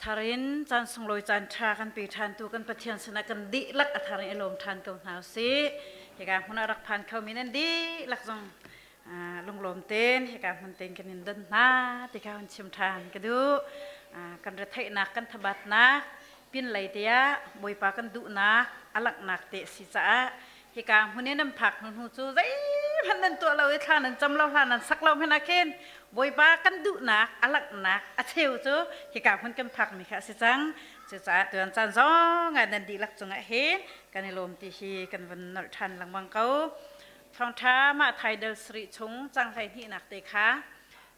Thar in caan sunglawi caan ṭha kan pe ṭhantu kan Pathian sinah kan dihlak a thar in i lawm ṭhan ko hna usih. Hika hmun ah rak phan khomi nan dihlak zong lunglawm tein hika hmun tein kan in don hna ti kha hun chim ṭhan ka duh. Kan retheihnak kan thabatnak pinlei te ah Bawipa kan duhnak a langhnak te a si caah hika hmun i nan phak hnu hnu cu zeihmanh nan tuah lo i thla nan cam lo hla nan sak lo hmanh ah khin Bawipa kan duhnak a langhnak a cheu cu hika hmun kan phakmi kha a si cang. Cucaah tuan caan zong ah nan dihlak cungah hin kan i lawm ti hi kan vun nolh ṭhan lengmang ko. Thawngṭha mah thaidal sarih chung cang 12nak te kha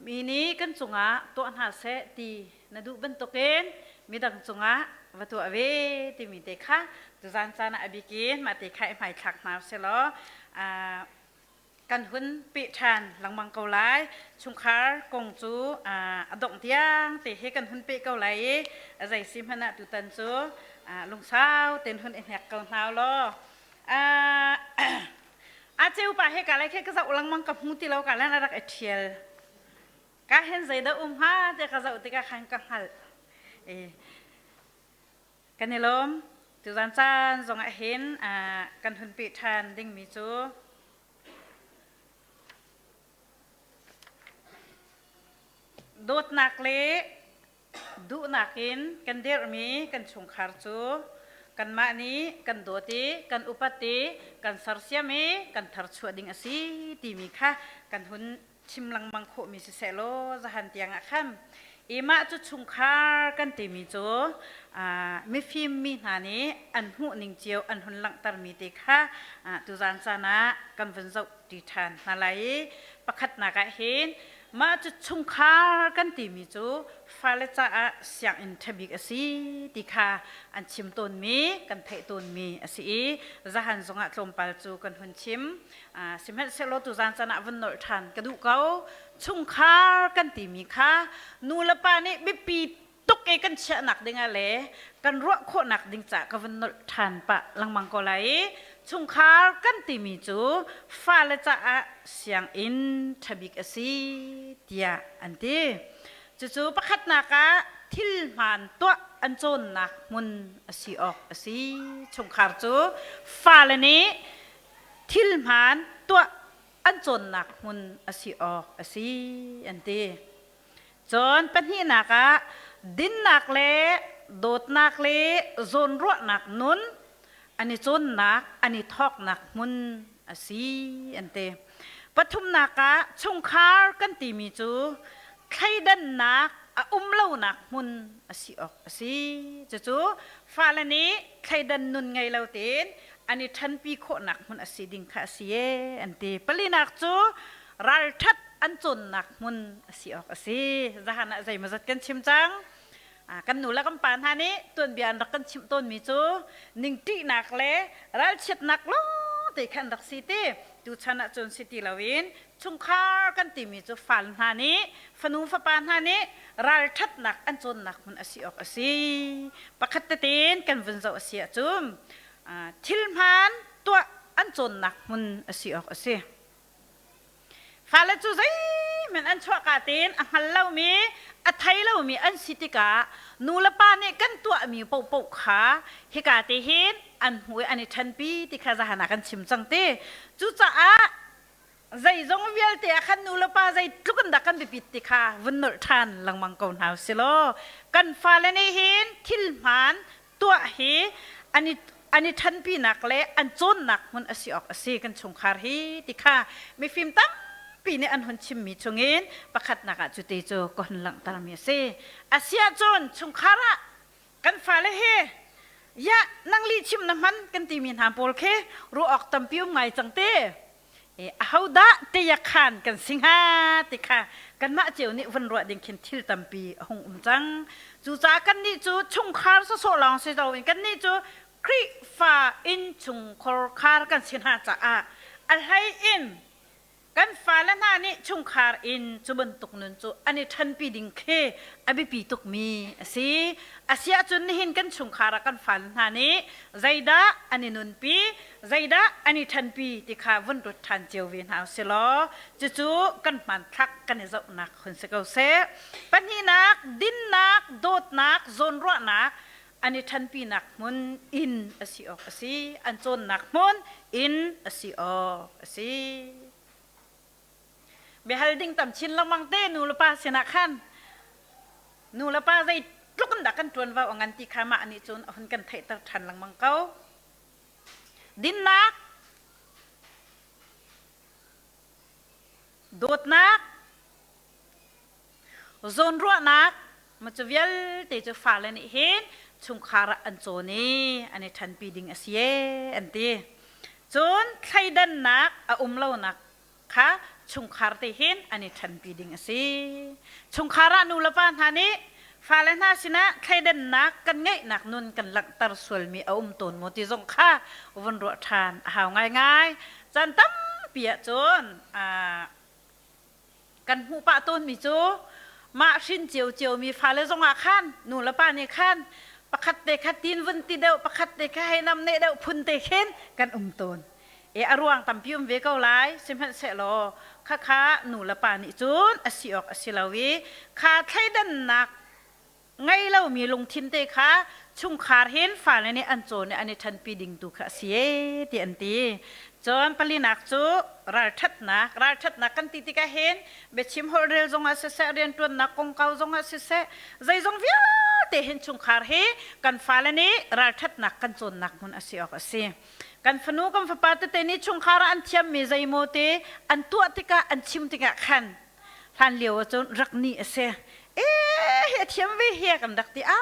mi nih kan cungah tuah hna seh ti na duh bantukin midang cungah va tuah ve timi te kha tuzan caan ah a bikin mah te kha i hmaithlak hna usih kan hun peh ṭhan lengmang ko lai. Chungkhar kong cu a dongh tiang te he kan hun peh ko lai i a zei si hmanh ah tutan cu lungsau ten hun i hnek ko hna law. A ceu pa he ka lai khe ka zoh lengmang ka hmu ti lo ka lan a rak i ṭhial. Ka hen zeidah um hnga ti ka zoh tikah khan ka hngalh. Kan i lawm. Tuzan caan zongah hin kan hun peh ṭhan dingmi cu dawtnak le duhnak in kan dirhmi kan chungkhar cu kanmah nih kan dawt i kan upat i kan sersiam i kan tharchuah ding a si timi kha kan hun chim lengmang khawhmi siseh law zahan tiang ah khan i mah cu chungkhar kan timi cu mifim mi hna nih an hmuh ning cio an hun langhtermi te kha tuzan caan ah kan vun zoh ṭi ṭhan hna lai i pakhatnak ah hin mah cu chungkhar kan timi cu fale caah sianginn ṭhabik a si ti kha an chim tawnmi kan theih tawnmi a si i zahan zongah tlawmpal cu kan hun chim. Sihmanhsehlaw tuzan caan ah vun nolh ṭhan ka duh ko. Chungkhar kan timi kha nu le pa nih biapi tuk i kan chiahnak dingah le kan ruah khawhnak ding caah ka vun nolh ṭhan pah lengmang ko lai i chungkhar kan timi cu fale caah sianginn ṭhabik a si tiah an ti. Cucu pakhatnak ah thil hmaan tuah an cawnnak hmun a si awk a si. Chungkhar cu fale nih thil hmaan tuah an cawnnak hmun a si awk a si an ti. Cun pahnihnak ah dinnak le dawtnak le zawnruahnak nun an i cawnnak an i thawknak hmun a si an ti. Pathumnak ah chungkhar kan timi cu thleidannak a um lonak hmun a si awk a si. Cucu fale nih thleidan nun ngei lo tein an i ṭhanpi khawhnak hmun a si ding kha a si ee an ti. Palinak cu ralṭhat an cawnnak hmun a si awk a si. Zahan ah zeimawzat kan chim cang. Kan nu le kan pa hna nih tuanbia an rak kan chimh tawnmi cu ningṭihnak le ralchiatnak lawng te kha an rak si ti. Tuchan ah cun si ti loin chungkhar kan timi cu fal hna nih fanu fapa hna nih ralṭhatnak an cawnnak hmun a si awk a si. Pakhat tein kan vun zoh a si ahcun thil hmaan tuah an cawnnak hmun a si awk a si. Fale cu zeihmanh an chuahka tein a hngal lomi, a thei lomi an si tikah nu le pa nih kan tuahmi paohpaoh kha hika te hin an hmu i an i ṭhenpi ti kha zahan ah kan chim cang ti. Cucaah zeizong vialte ah khan nu le pa zeitluk in dah kan biapit ti kha vun nolh ṭhan lengmang ko hna usih law kan fale nih hin thil hmaan tuah hi an i an i ṭhanpinak le an cawnnak hmun a si awk a si kan chungkhar hi ti kha mifim tampi nih an hun chimmi chungin pakhatnak ah cuti cu ka hun langhtermi a si. Asiahcun chungkhar ah kan fale hi ya nang li chim na hman kan timi hna pawl khi ruah awk tampi um ngai cang te. Ahodah tiah khan kan si hnga ti kha kanmah cio nih vun ruah ding khin thil tampi a hung um cang. Cucaah kannih cu chungkhar sawsawh lawng si loin kannih cu Khrihfa innchungkhar khar kan si hna caah a hlei in kan fale hna Mah nih chungkhar in cu bantuk nun cu an i ṭhanpi ding khi a biapi tukmi a si. Asiahcun nihin kan chungkhar ah kan fale hna nih zeidah an i nunpi, zeidah an i ṭhanpi ti kha vun ruat ṭhan cio ve hna usih law cucu kan hmanthlak kan i zohnak hun si ko seh. Pahnihnak, dinnak, dawtnak, zawnruahnak an i ṭhanpinak hmun inn a si awk a si. An cawnnak hmun inn a si awk a si. Biahal ding tam chin lengmang te nu le pa sinah khan nu le pa zeitluk in dah kan ṭuanvo a ngan ti kha mah nih cun a hun kan theihter ṭhan lengmang ko. Dinnak, dawtnak, zawnruahnak, ma cu vialte cu fale nih hin chungkhar ah an cawn i an i ṭhanpi ding a si ee an ti. Cun thleidannak a um lonak kha chungkhar te hin an i ṭhanpi ding a si. Chungkhar ah nu le pa hna nih fale hna sinah thleidannak kan ngeihnak nun kan langhter sualmi a um tawn maw ti zong kha vun ruah ṭhan a hau ngaingai. Caan tampi ahcun kan hmuh pah tawnmi cu mah hrin ciocio mi fale zongah khan nu le pa nih khan pakhat te kha tin vun ti deuh pakhat te kha hei nam neh deuh phun te khin kan um tawn. E a ruang tampi um ve ko lai, sihmanhsehlaw khakha nu le pa nih cun a si awk a si lo i kha thleidannak ngei lomi lungthin te kha chungkhar hin fale nih an cawn i an i ṭhanpi ding tu kha a si e ti an ti. Cun palinak cu ralṭhatnak. Ralṭhatnak kan ti tikah hin biachim holhrel zongah siseh, rianṭuannak kongkau zongah siseh, zeizong vialte hin chungkhar hi kan fale nih ralṭhatnak kan cawnnak hmun a si awk a si. Kan fanu kan fapa tete nih chungkhar ah an thiammi zeimaw te an tuah tikah, an chim tikah khan hlan lio ahcun rak ni a si. E hi a thiam ve hi kan rak ti. A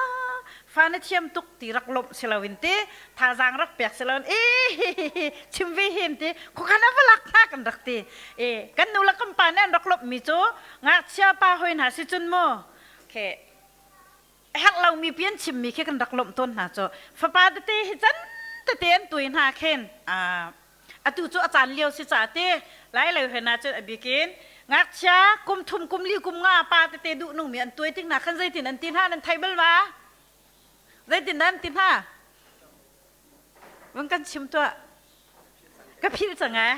fa na thiam tuk ti rak lawmh si loin ti thazaang rak pek si loin e chim ve hin ti khuakhan a va lak hna kan rak ti. E kan nu le kan pa nih an rak lawmh mi cu ngakchia pa hoi hna si cun mu khe herh lomi pi an chimmi khi kan rak lawmh tawn hna cu. Fapa tete hi can tete an tui hna khin atu cu a caan lio si ca te lai lo he na cun a bikin ngakchia kum thum kum li kum nga pa tete duh nungmi an tuai tik na khan zeitin an ti hna nan thei bal ma? Zeitin nan ti hna? Vung kan chim tuah. Ka philh cang e.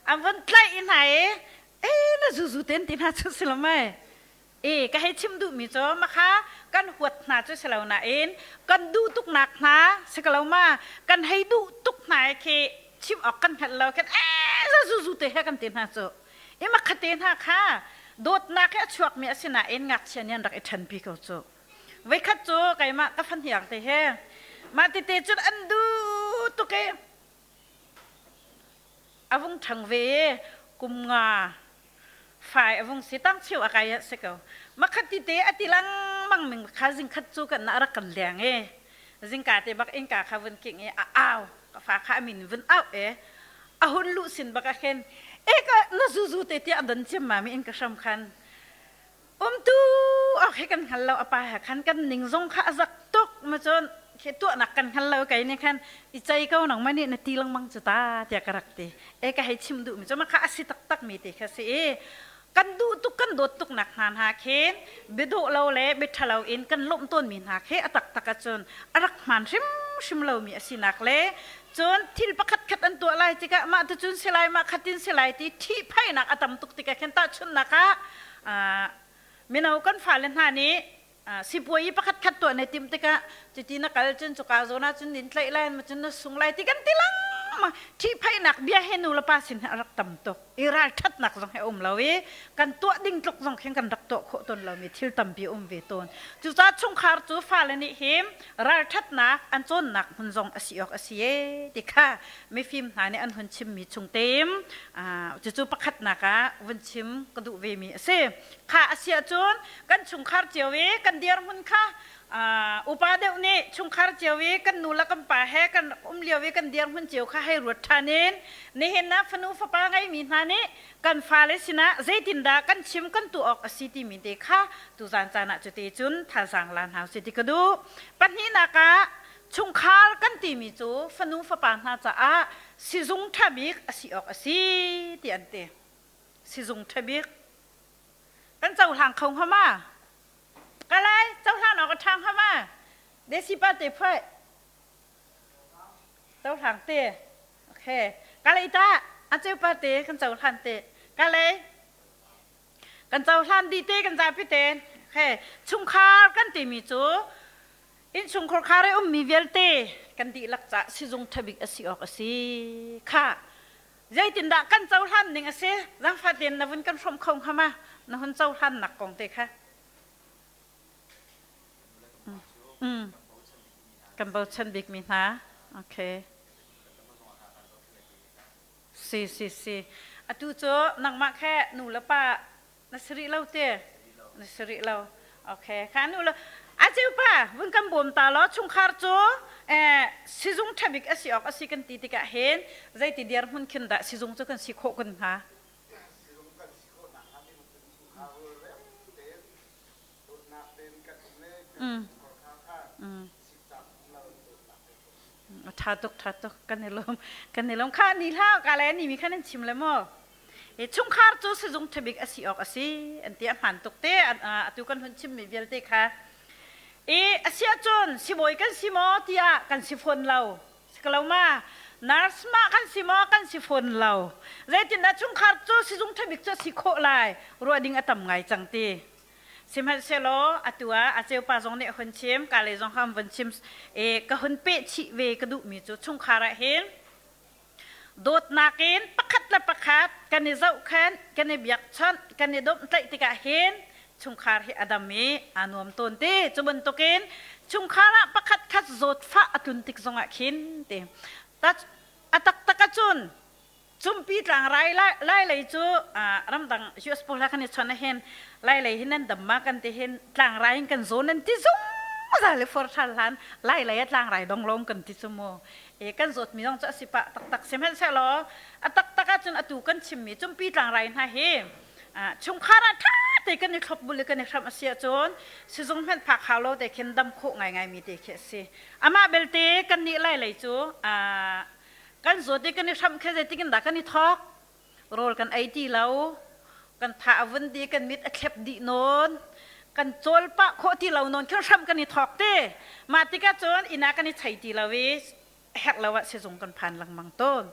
An vun tlaih i hna i e na zuzu ten ti hna cu si lo mai. E ka hei chim duhmi cu makha kan huat hna cu si lo nain kan duh tuknak hna si ko lo ma, kan hei duh tuk hna i khi chim awk kan hngalh lo khan e za zu zu te he kan ti hna cu. I makha te hna kha dawtnak he a chuakmi a si nain ngakchia nih an rak i ṭhenpi ko cu. Voikhat cu keimah ka fahniang te he mah tete cun an duh tuk i a vung ṭhang ve i kum nga fai a vung si tang cheu a kai si ko. Makhat ti te a ti lengmang ming kha zingkhat cu kan na rak kan leng i zingka te bak innka kha vun king i a au ka fa kha a min vun au e a hun luh sin bak a khen e ka na zuzu te tiah don ciam ma mi in ka hram khan umtu awk he kan hngal lo. A pa he khan kan ning zong kha a zak tuk ma cun khi tuahnak kan hngal lo. Kai nih khan i cei ko nang ma nih na ti lengmang cu ta tiah ka rak ti. E ka hei chim duh mi cu ma kha a si taktak mi ti kha si i kan duh tuk kan dawt tuk nak hna hna khin biadawh lo le biaṭha lo in kan lawmh tawn mi hna khi a taktak ahcun a rak hmaan hrimhrim lo mi a sinak le cun thil pakhat khat an tuah lai tikah mah tucun si lai, mah khatin si lai ti ṭhihphaihnak a tam tuk tikah khin tahchunhnak ah mino kan fale hna nih sipuai pakhat khat tuah na timh tikah cuti na kal cun cuka zawn ah cun nin tlaih lai ma cun na sung lai ti kan ti lengmang. Ṭhihphaihnak bia he nu le pa sin a rak tam tuk i ralṭhatnak zong he um lo i kan tuah ding tluk zong khin kan rak tuah khawh tawn lomi thil tampi um ve tawn. Cucaah chungkhar cu fale nih him ralṭhatnak an cawnnak hmun zong a si awk a si e ti kha mifim hna nih an hun chimmi chung teim cucu pakhatnak ah vun chim ka duh ve mi a si. Kha a si ahcun kan chungkhar cio i kan dirhmun kha upa deuh nih chungkhar cio i kan nu le kan pa he kan um lio i kan dirhmun cio kha hei ruat ṭhan in nihin ah fanu fapa ngeimi hna nih kan fale sinah zeitindah kan chim kan tuah awk a si timi te kha tuzan caan ah cuti cun thazaang la hna usih ti ka duh. Pahnihnak ah chungkhar kan timi cu fanu fapa hna caah sizung ṭha bik a si awk a si ti an ti. Sizung ṭha bik kan cohlang kho hnga ma? Kalay cohlan awk a ṭha hnga ma? Desi pa te phuai. Cohlang te. Okay. Kalay ta a ceu pa te kan cohlan te. Kalay kan cohlan di te kan zapi te. Okay. Chungkhar kan timi cu innchungkhar khar i ummi vialte kan dihlak ca sizung ṭhabik a si awk a si. Kha zeitindah kan cohlan ning a si? Zaangfah tein na vun kan hrawm kho hnga ma? Na hun cohlan nak kong te kha. Kan bochan bikmi hna. Okay. Si si si. Atu cu nangmah khe nu le pa na si rih lo te? Na si rih lo. Okay. Kha nu le a ceu pa vun kan bawm ta law chungkhar cu eh, sizung ṭhabik a si awk a si kan ti tikah hin zeiti dirhmun khin dah sizung cu kan si khawh kun hnga? Sizung kan si khawh nakhnga minung kan chungkhar rem tein dawtnak tein kan um le kan chungkhar kha sikcak um lo in dawtnak tein kan um. Ṭha tuk, ṭha tuk. Kan i lawm. Kan i lawm. Kha ni hlah ka le ni mi khan an chim le maw? E chungkhar cu sizung ṭhabik a si awk a si an ti a hmaan tuk te atu kan hun chimmi vialte kha i a si ahcun sibawi kan si maw tiah kan si fawn lo si ko lo ma nurse ma kan si maw kan si fawn lo zeitindah chungkhar cu sizung ṭhabik cu a si khawh lai ruah ding a tam ngai cang ti sihmanhsehlaw atu ah a ceupa zong nih a hun chim ka lei zong kha an vun chim e ka hun peh chih ve ka duhmi cu chungkhar ah hin Dawtnak in pakhat le pakhat kan i zohkhenh, kan i biakchawnh, kan i domhtlaih tikah hin chungkhar hi a dam i aa nuam tawn ti. Cu bantukin chungkhar ah pakhat khat zawtfah a tlun tik zongah khin ti. A taktak ahcun cumpi tlangrai lai lei cu ramdang US pawl he kan i chawnh ahhin lai lei hi nan dam ma kan ti hin tlangrai in kan zaw nan ti zungzal i for ṭhal hlan lai lei ah tlangrai dong lawng kan ti cu mu. E kan zawtmi zong cu a si pah taktak sihmanhsehlaw a taktak ahcun atu kan chimmi cumpi tlangrai hna hi chungkhar ah ṭha te kan i thlopbul i kan i hramh a si ahcun sizung hmanh phak hau lo te khin dam khawh ngaingai mi te khi a si. Amah belte kan nih lai lei cu kan zawt i kan i hramh khe zeitik in dah kan i thawk rawl kan ei ti lo kan tha a vun di kan mit a thlep dih nawn kan cawl pah khawh ti lo nawn khin hram kan i thawk te mah tikah cun inn ah kan i chei ti lo i herh lo ah sizung kan phan lengmang tawn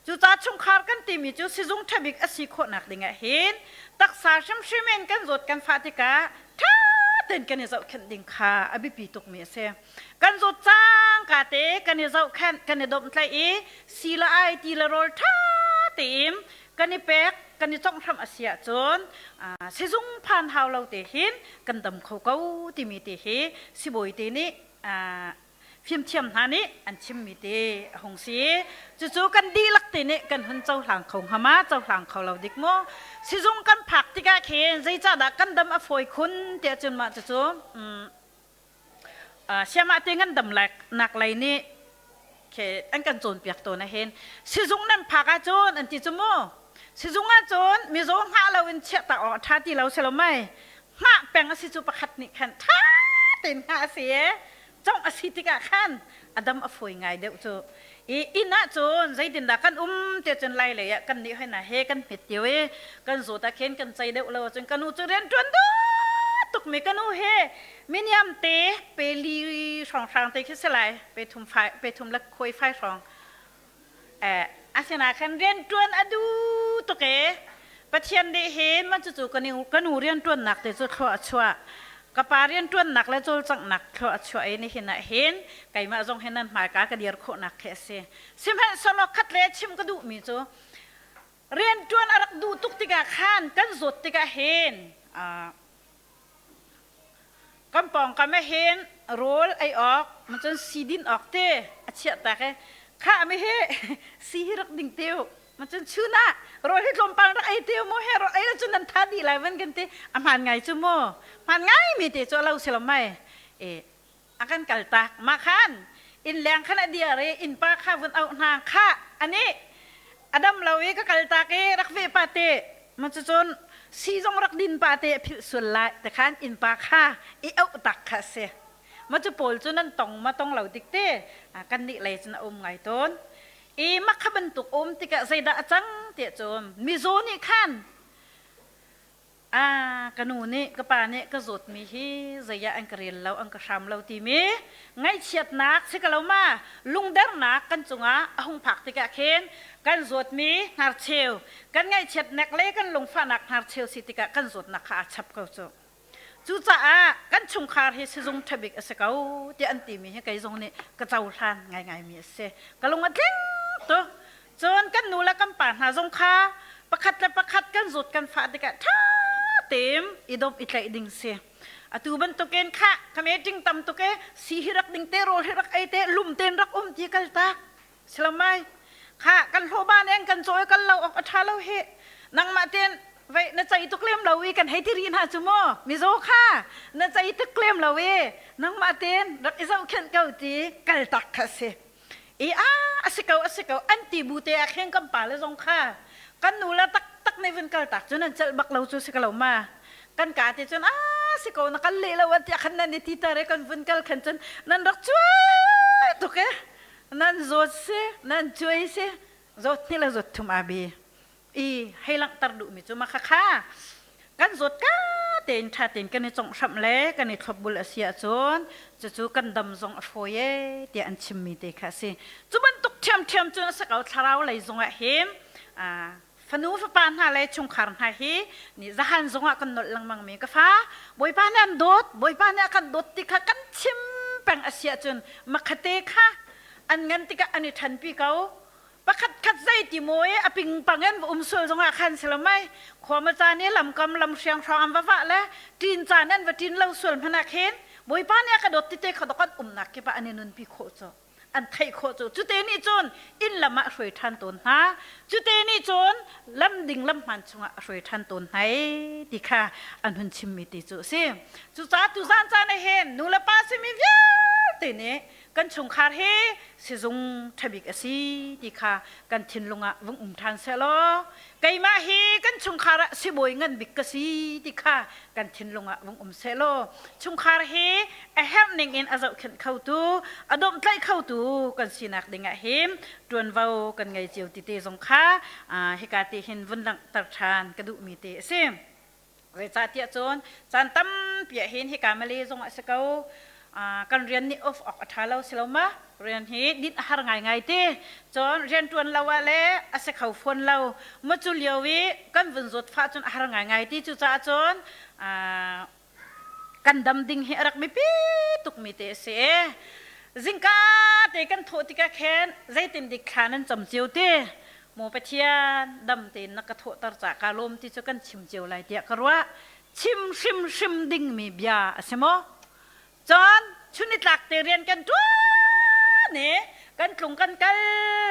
cucaah chungkhar kan timi cu sizung ṭhabik a si khawhnak ding ah hin taksa hrimhrim in kan zawt kan fah tikah ṭha tein kan i zohkhenh ding kha a biapi tukmi a si kan zawt cangka te kan i zohkhenh kan i domhtlaih i si le ai ti le rawl ṭha tein kan i pek kan i conghhramh a si ahcun sizung phan hau lo te hin kan dam kho ko timi te hi sibawi te nih fimthiam hna nih an chimmi te a hung si. Cucu kan dihlak te nih kan hun cohlang kho hnga ma cohlang kho lo dik maw? Sizung kan phak tikah khin zeicahdah kan dam a fawi khun tiah cun mah cucu Siamah te ngandam nak lei nih an kan cawnpiak tawn ahhin sizung nan phak ahcun an ti cu mu sizung ahcun mizaw hngah loin chiahtak awk a ṭha ti lo si lo mei hngah peng a si cu pakhat nih khan ṭha tein hngah a si i congh a si tikah khan a dam a fawi ngai deuh cu i inn ahcun zeitindah kan um ti cun lai lei ah kan nih hoi na he kan hmet tiu i kan zawt ah khin kan cei deuh lo ahcun ka nu cu rian ṭuan duh tukmi ka nu he miniam te pe li hrawnghrang te khi si lai pe thum fai pe thum le khuai fai hrawng eh asina khan rian ṭuan a du tuk e Pathian nih hin man cucu ka nu rian ṭuannak te cu thlua a chuah ka pa rian ṭuannak le cawlcanghnak thlua a chuah i nihin ah hin keimah zong hin nan hmaika ka dir khawhnak khi a si sihmanhsehlaw khat le chim ka duhmi cu rian ṭuan a rak duh tuk tikah khan kan zawt tikah hin Kan pawngkam ah hin rawl ei awk, cun sii din awk te a chiah tak i khah mi hi sii hi rak ding te u. Cun chun ah rawl hi tlawmpal rak ei te u mu he rawl ei cun nan tha dih lai van kan ti. A hmaan ngai cu mu. Hmaan ngai mi te cu a lo si lo mai. E a kan kal tak. Mah khan inn leng khan a dir i innpa kha vun auh hna khah ani a dam lo i ka kal tak i rak ve pa te ma cucun sii zong rak din pa te a philh sual lai te khan innpa kha i auh tak kha a si ma cu pawl cu nan tong ma tong lo dik te kan nih lei cun a um ngai tawn i makha bantuk um tikah zeidah a cang tiah cun mizaw nih khan. A ka nu nih ka pa nih ka zawtmi hi zei ah an ka rel lo, an ka hram lo timi ngaihchiatnak si ka lo ma, lungdernak kan cungah a hung phak tikah khin kan zawtmi hnarcheu, kan ngaihchiatnak le kan lungfahnak hnarcheu si tikah kan zawtnak kha aa chap ko cu. Cucaah kan chungkhar hi sizung ṭhabik a si ko tiah an timi hi kei zong nih ka cohlan ngaingaimi a si. Ka lung a tling tuk. Cun kan nu le kan pa hna zong kha pakhat le pakhat kan zawt kan fah tikah ṭha tein i dawp i tlaih ding si. Atu bantukin khah ka meeting tam tuk e, si hi rak ding te, rawl hi rak ei te, lum tein rak um ti kal tak. Silamai kha kan hlawhba nen kan cawi kal lo awk a ṭha lo hi. Nangmah ten vei na cei tuk lem lo i kan hei ti rih hna cu mu. Mizaw kha na cei tuk lem lo i nangmah ten rak i zohkhenh ko ti kal tak kha si. I a a si ko, a si ko an ti bu te ah khin kan pa le zong kha kan nu le taktak nih vun kal tak cun an celh bak lo cu si ko lo ma. Kan ka ti cun a si ko, na kal leh lo an tiah khan nan i ti tar i kan vun kal khan cun nan rak cuai tuk e, nan zawt si, nan cuai si, zawt hnih le zawt thum abi i hei langhter duhmi cu ma kha kha kan zawt ka tein ṭha tein kan i conghhramh le kan i thlopbul a si ahcun cucu kan dam zong a fawi e tiah an chimmi te kha a si. Cu bantuk ṭhiamṭhiam cun a si ko thlarau lei zongah hin. Fanu fapa hna le chungkhar hna hi ni zahan zongah kan nolh lengmang mi ka fa, Bawipa nih an dawt, Bawipa nih a kan dawt ti kha kan chim peng a si ahcun makhate kha an ngan tikah an i ṭhanpi ko. Pakhat khat zei ti maw i a pingpang in va um sual zongah khan si lo mei, khuama caan i lamkam lam hriang hrawng an va vah le ṭin caan an va ṭin lo sual hmanh ah khin Bawipa nih a ka dawt ti te kha dawk an umnak kip ah an i nunpi khawh cu, an theih khawh cu. Cute nih cun inn lam ah a hruai ṭhan tawn hna, cute nih cun lam ding lam hmaan chungah a hruai ṭhan tawn hna i ti kha an hun chimmi ti cu a si. Cucaah tuzaan caan ah hin nu le pa simi vialte nih kan chungkhar hi sizung ṭhabik a si ti kha kan thinlung ah vung um ṭhan sehlaw, keimah hi kan chungkhar ah sibawi ngan bik ka si ti kha kan thinlung ah vung um sehlaw, chungkhar hi a herh ning in a zohkhenh khotu, a dawmhtlaih khotu kan sinak ding ah hin ṭuanvo kan ngei cio ti te zong kha hika ti hin vun langhter ṭhan ka duhmi te a si. Zeicahtiah cun caan tampi ah hin hika Malay zong ah si ko, kan rian nih off awk a ṭha lo si lo ma, rian hi dinh a har ngaingai ti. Cun rian ṭuan lo ah le a si kho fawn lo ma, cu lio i kan vun zawtfah cun a har ngaingai ti. Cucaah cun kan dam ding hi a rak biapi tukmi te a si. Zingka te kan thawh tikah khin zeitin dik thla nan cam cio ti? Maw Pathian, dam tein na ka thawhter ca ka lawm ti cu kan chim cio lai tiah ka ruah. Chim hrimhrim dingmi bia a si maw? Cun chunitlak te rian kan ṭuan i kan tlung kan kal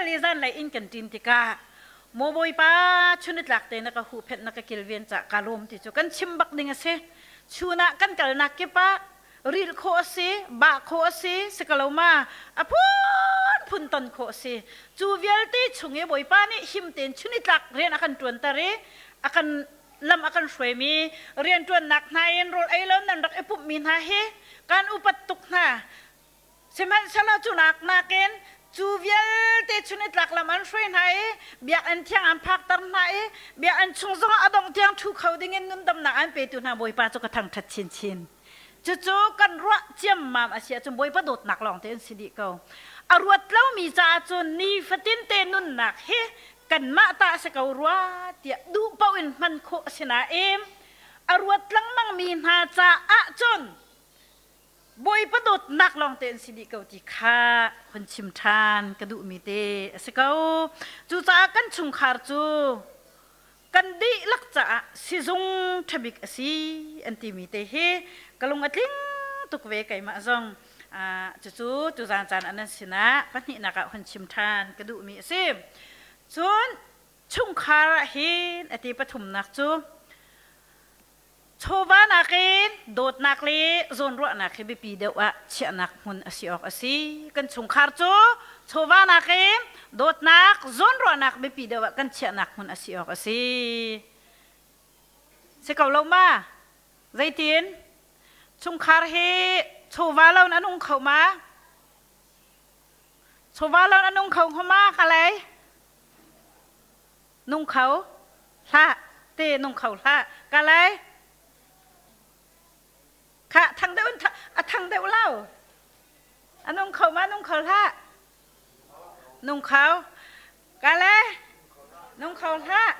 i zanlei inn kan ṭin tikah, Maw Bawipa, chunitlak te na ka huhphenh, na ka kilven ca ka lawm ti cu kan chim bak ding a si. Chun ah kan kalnak kip ah rilh khawh a si, bah khawh a si, si ko lo ma? A phunphun ton khawh a si. Cu vialte chung i Bawipa nih him tein chunitlak rian a kan ṭuanter i a kan lam a kan hruaimi, rianṭuannak hna in rawl ei lo nan rak i pumhmi hna hi kan upat tuk hna. Sihmanhsehlaw cu nak nakin cu vialte chunitlak lam an hruai hna i biakinn thiang an phakter hna i biakinn chung zongah a dongh tiang ṭhu kho dingin nundamnak an petu hna Bawipa cu ka thangṭhat chinchin. Cucu kan ruah ciammam a si ahcun Bawipa dawtnak lawng te an si dih ko. A ruat lomi caah cun nifatin te nunnak hi kanmah ta a si ko rua tiah duh paoh in hman khawh a si nain a ruat lengmangmi hna caah cun Bawipa dawtnak lawng te an si dih ko ti kha hun chim ṭhan ka duhmi te a si ko. Cucaah kan chungkhar cu kan dihlak caah sizung ṭhabik a si an timi te hi ka lung a tling tuk ve keimah zong. Cucu tuzaan caan ah nan sinah pahnihnak ah hun chim ṭhan ka duhmi a si. Cun chungkhar ah hin a ti pathumnak cu chawva nakin dawtnak le zawnruahnak hi biapi deuh ah chiahnak hmun a si awk a si. Kan chungkhar cu chawva nakin dawtnak, zawnruahnak biapi deuh ah kan chiahnak hmun a si awk a si. Si ko lo ma? Zeitin? Chungkhar hi chawva lo in an um kho ma? Chawva lo in an um kho hnga ma? Ka lei? Nung kho hlah te, nung kho hlah. Ka lei? Kha thang deuh a thang deuh lo. A nung kho ma nung kho hlah. Nung kho. Ka le. Nung kho hlah.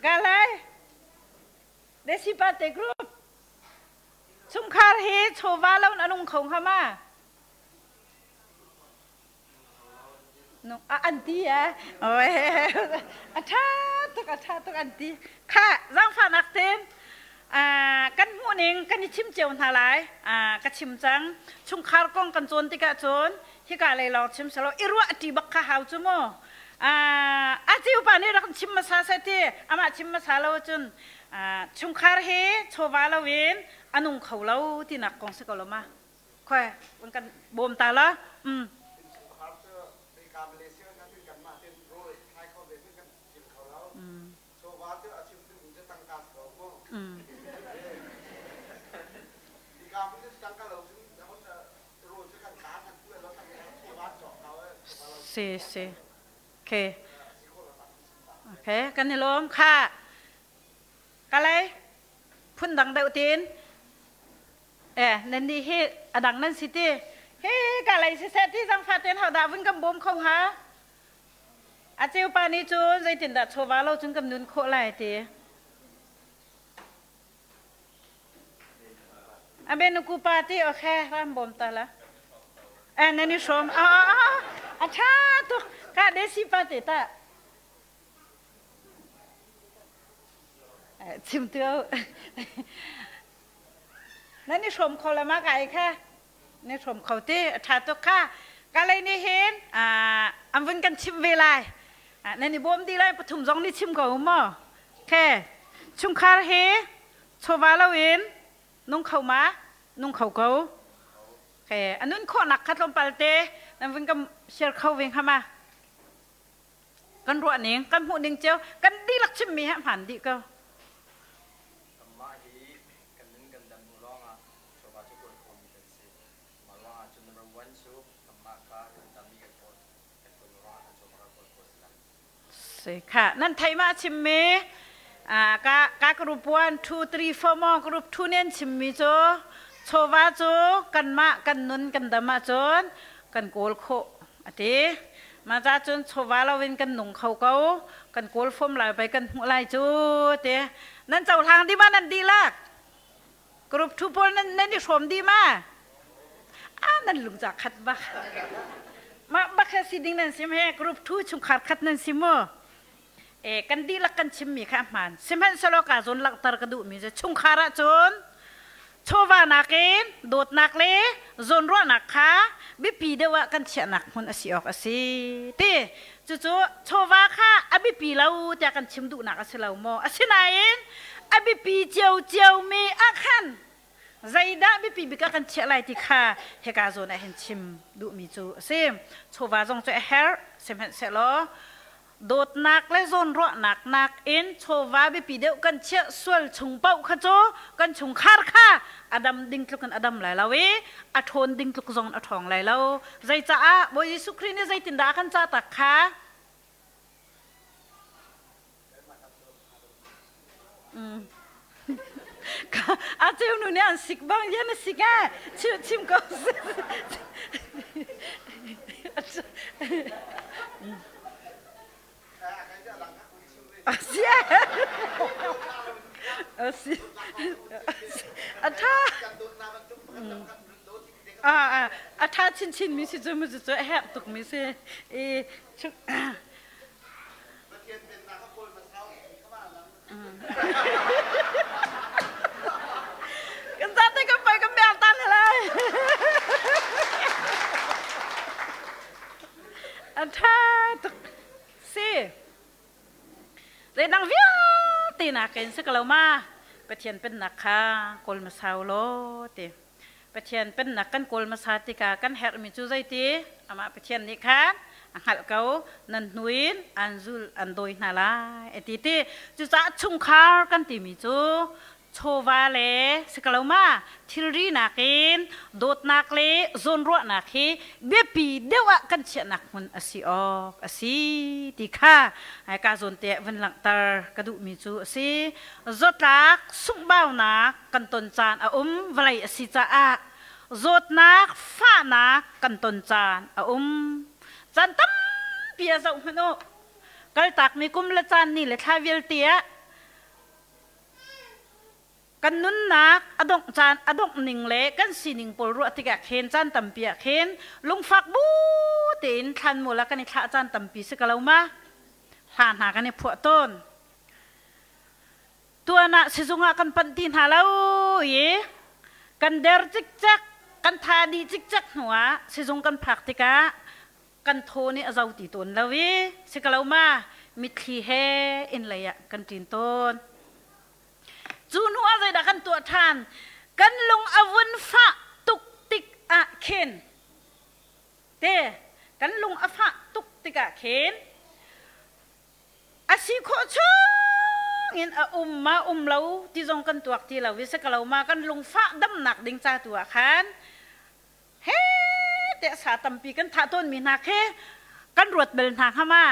Ka le. Desi Pate Group. Chungkhar hi chawva lo na nung kho hnga ma? An ti eh. A ṭha tuk, a ṭha tuk an ti. Kha zaangfahnak tein kan hmuhning kan i chim cio hna lai. Ka chim cang. Chungkhar kong kan cawn tikah cun hika lei lawng chim selaw i ruah ṭi bak kha hau cu mu. A ciu pa nih rak chim hmasa seh ti amah chim hmasa lo cun chungkhar hi chawva loin a nung kho lo tinak kong si ko lo ma. Khoi, kan bawm ta la. Innchungkhar cu hika Malaysia na tin kanmah tin rawl thlai kho ve kan chim kho lo. Chawva cu a chim duhmi cu tangka si ko mu. Hika hmun cu tangka lo cun rawl cu kan kaan kan tuah lo tangka chawva cawk ko. Si si. Okay. Okay, kan i lawm kha. Kalai phundang deuh tin Eh, nan nih hi a dang nan si ti. Hi ka lei siseh ti zangfah tein hodah vun kan bawm kho hnga? A ceu pa nih cun zeitindah chawva lo cun kan nun khawh lai ti. A benuku pa ti okay ram bawm ta la. Eh, nan i hrawm. A a a tha tuk. Ka desi pa te ta. Chim tu. Nan i hrawm kho le ma kai kha nan i hrawm kho ti a ṭha tuk kha ka lei nih hin an vun kan chimh ve lai nan i bawm dih lai pathum zong nih chim ko maw khe chungkhar hi chawva loin nung kho ma nung kho ko khe a nun khawhnak kha tlawmpal te nan vun kan share kho ve hnga ma kan ruah ning kan hmuh ning cio kan dihlak chimmi he hmaan dih ko Kanmah hi kan nun kan dam hnu lawngah chawva cu kawl khomi kan si. Mah ruangah cun number one cu kanmah kha kan dam i kan kawl kan kawl hnu ruangah kan chawva kan kawl khawh si lai. Si kha nan theih ma chimmi ka ka group 1 2 3 4 mo group 2 nen chimmi cu chawva cu kanmah kan nun kan dam ahcun kan kawl khawh ati mah ca cun chawva loin kan nung kho ko kan kawl fom lai pei kan hmuh lai cu ti nan cohlang dih ma nan dihlak group 2 pawl nan nan i hrawm dih ma a nan lungca khat bak mah bak he si ding nan sim he group 2 chungkhar khat nan si mu e kan dihlak kan chimmi kha hmaan sihmanhsehlaw ka zawn langhter ka duhmi cu chungkhar ah cun chawva nakin dawtnak le zawnruahnak kha biapi deuh ah kan chiahnak hmun a si awk a si ti cucu chawva kha a biapi lo tiah kan chim duhnak a si lo maw asinain a biapi ciocio mi ah khan zeidah biapi bik ah kan chiah lai ti kha hika zawn ah hin chim duhmi cu a si chawva zong cu a herh sihmanhsehlaw Dawtnak le zawnruahnak nakin chawva biapi deuh kan chiah sual chung paoh kha cu kan chungkhar kha a dam ding tluk in a dam lai lo i a ṭhawn ding tluk zong in a ṭhawng lai lo. Zeicaah Bawi Jesuh Khrih nih zeitindah a kan cah tak kha? A ceu nu nih an sik bang yan a sik eh chim chim ko. Asi asi a tha a a tha chinchin mi si cu mu cu a herh tuk mi si i Pathian pennak a kawl hmasa u ti kha ma lang. Kan zate kan pai kan bel tan lai. An tha tuk. Si. Zeidang vialte nakin si ko lo ma Pathian pennak kha kawl hmasa u law ti. Pathian pennak kan kawl hmasa tikah kan herhmi cu zeiti? Amah Pathian nih khan a hngalh ko nan hnu in an zul an dawi hna lai a ti ti. Cucaah chungkhar kan timi cu Chawva le sikaloma thilri nakin dawtnak le zawnruahnak hi biapi deuh ah kan chiahnak hmun a si awk a si ti kha ka zawn te vun langhter ka duhmi cu a si. Zawtlak sunghbaunak kan ton caan a um vawlei a si caah zawtnak fahnak kan ton caan a um. Caan tampi a zoh hmanh u. Kaltakmi kum le caan ni le thla vialte ah kan nunnak a dongh caan a dongh ning le kan sining pawl ruah tikah khin caan tampi ah khin lungfak bu tein thlanmual ah kan i thlah caan tampi si ka lo ma hla hna kan i phuah tawn tuan ah sizung ah kan panh ti hna lo i kan der cikcek kan tha dih cikcek hnu ah sizung kan phak tikah kan thaw nih a zo ti tawn lo i si ka lo ma mitthli he inn lei ah kan ṭin tawn. Cu hnu ah zeidah kan tuah ṭhan? Kan lung a vun fah tuk tik ah khin te kan lung a fah tuk tikah khin a si khawh chung in a um ma um lo ti zong kan tuak ti lo i si ka lo ma kan lungfah damnak ding ca tu ah khan he te sa tampi kan thah tawn mi hna khi kan ruat bel hna hnga ma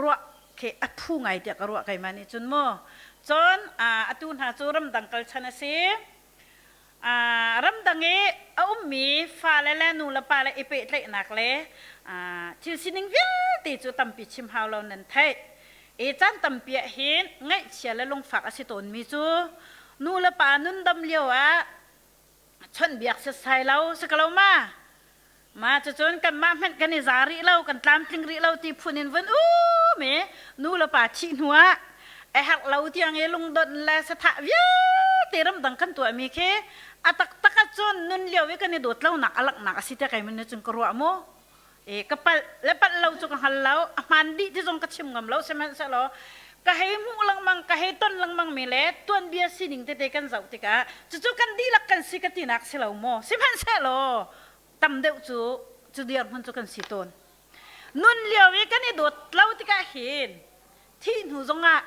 ruah khi a phu ngai tiah ka ruah keimah nih cun mu cun atu hna cu ramdang kal chan a si ramdang i a ummi fale le nu le pa le i pehtlaihnak le thil sining vialte cu tampi chim hau lo nan theih i caan tampi ah hin ngaihchia le lungfak a si tawnmi cu nu le pa nundam lio ah chawnhbiak setsai lo si ko lo ma ma cucun kanmah hmanh kan i za rih lo kan tlamtling rih lo ti phun in vun um i nu le pa thih hnu ah a herh lo tiang i lungdonh le sathah vialte ramdang kan tuahmi khi a taktak ahcun nun lio i kan i dawt lonak a langhnak a si te kai mun cun ka ruah mu e ka palh le palh lo cu ka hngal lo a hmaan dih ti zong ka chim ngam lo sihmanhsehlaw ka hei hmuh lengmang ka hei ton lengmang mi le tuanbia sining tete kan zoh tikah cucu kan dihlak kan si ka tinak si lo maw sihmanhsehlaw tam deuh cu cu dirhmun cu kan si tawn nun lio i kan i dawt lo tikah hin thih hnu zongah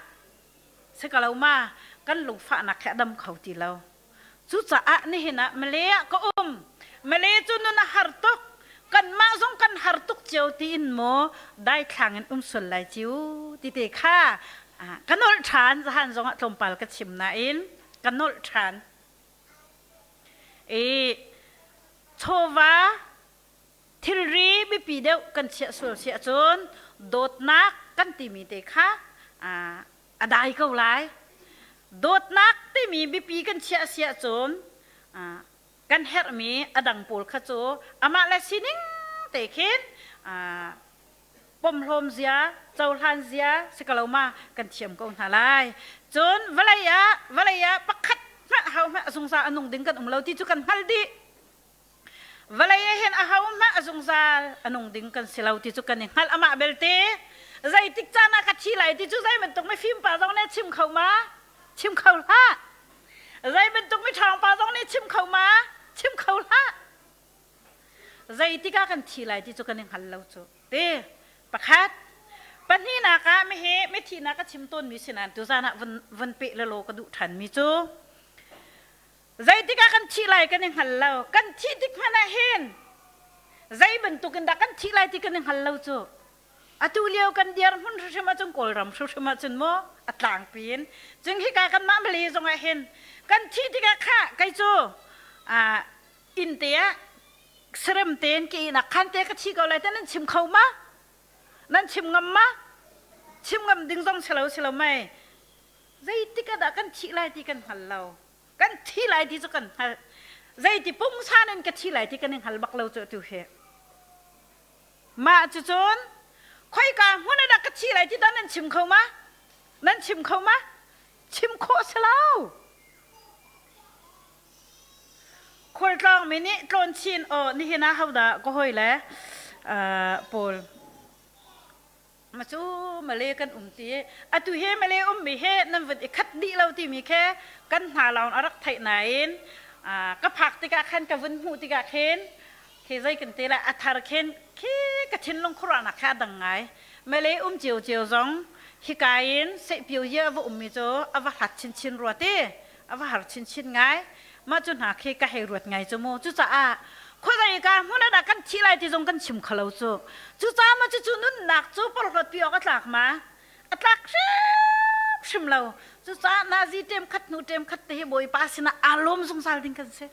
si ka lo ma kan lungfahnak khi a dam kho ti lo Cucaah nihin ah Malay ah ka um. Malay cu nun a har tuk. Kanmah zong kan har tuk cio tiin maw daithlang in um sual lai ciu ti te kha ka nolh ṭhan. Zahan zongah tlawmpal ka chim nain ka nolh ṭhan. I chawva thilri biapi deuh kan chiah sual si ahcun dawtnak kan timi te kha a dai ko lai. Dawtnak timi biapi kan chiah si ahcun kan herhmi a dang pawl kha cu amah le sining te khin pomhlawm zia, cohlan zia si ko lo ma kan thiam ko hna lai. Cun vawlei ah vawlei ah pakhat hmanh ho hmanh a zungzal a nung ding kan um lo ti cu kan hngal dih. Vawlei ah hin ahohmanh a zungzal a nung ding kan si lo ti cu kan i hngalh. Amah belte zeitik caan ah ka thi lai ti cu zei bantuk mifim pa zong nih chim kho ma? Chim kho hlah. Zei bantuk miṭhawng pa zong nih chim kho ma? Chim kho hlah. Zeitik ah kan thi lai ti cu kan i hngal lo cu. Ti pakhat pahnihnak ah mihi mithihnak a chim tawnmi sinain tuzan ah vun vun peh le law ka duh ṭhanmi cu Zeitik ah kan thih lai kan i hngal lo. Kan thih tik hmanh ah hin zei bantuk in dah kan thih lai ti kan i hngal lo cu. Atu lio kan dirhmun hrimhrim ahcun Kawlram hrimhrim ahcun maw a tlangpi in cun hika kanmah Malay zong ah hin kan thih tikah khah kei cu inn te ah serem tein ke inn ah khan te ka thi ko lai te nan chim kho ma? Nan chim ngam ma? Chim ngam ding zong si lo si lo mei. Zeitik ah dah kan thih lai ti kan hngal lo. Kan thi lai ti cu kan hngalh. Zeiti pungsan in ka thi lai ti kan i hngal bak lo cu atu hi. Mah cucun khoika hmun ah dah ka thi lai ti dah nan chim kho ma? Nan chim kho ma? Chim khawh si lo. Khualtlawng mi nih tlawn chin aw nihin ah hodah ka hawi le pawl Ma cu Malay kan um ti atu hi Malay ummi he nan vun i khat dih lo timi khe kan hna lawng a rak theih nain ka phak tikah khan ka vun hmuh tikah khin khi zei kan ti lai a thar khin khi ka thinlung khuaruahnak kha a dang ngai Malay um cio cio zong hika in sehpio ye a va ummi cu a va hlat chinchin rua ti. A va har chinchin ngai. Mah cu hna khi ka hei ruat ngai cu mu. Cucaah khuazei ka hmun ah dah kan thih lai ti zong kan chim kho lo cu. Cucaah maw cucu nunnak cu porhlawt pi awk a tlak ma? A tlak hrimhrim lo. Cucaah nazi ṭem khat hnu ṭem khat te hi Bawipa sinah aa lawm zungzal ding kan si.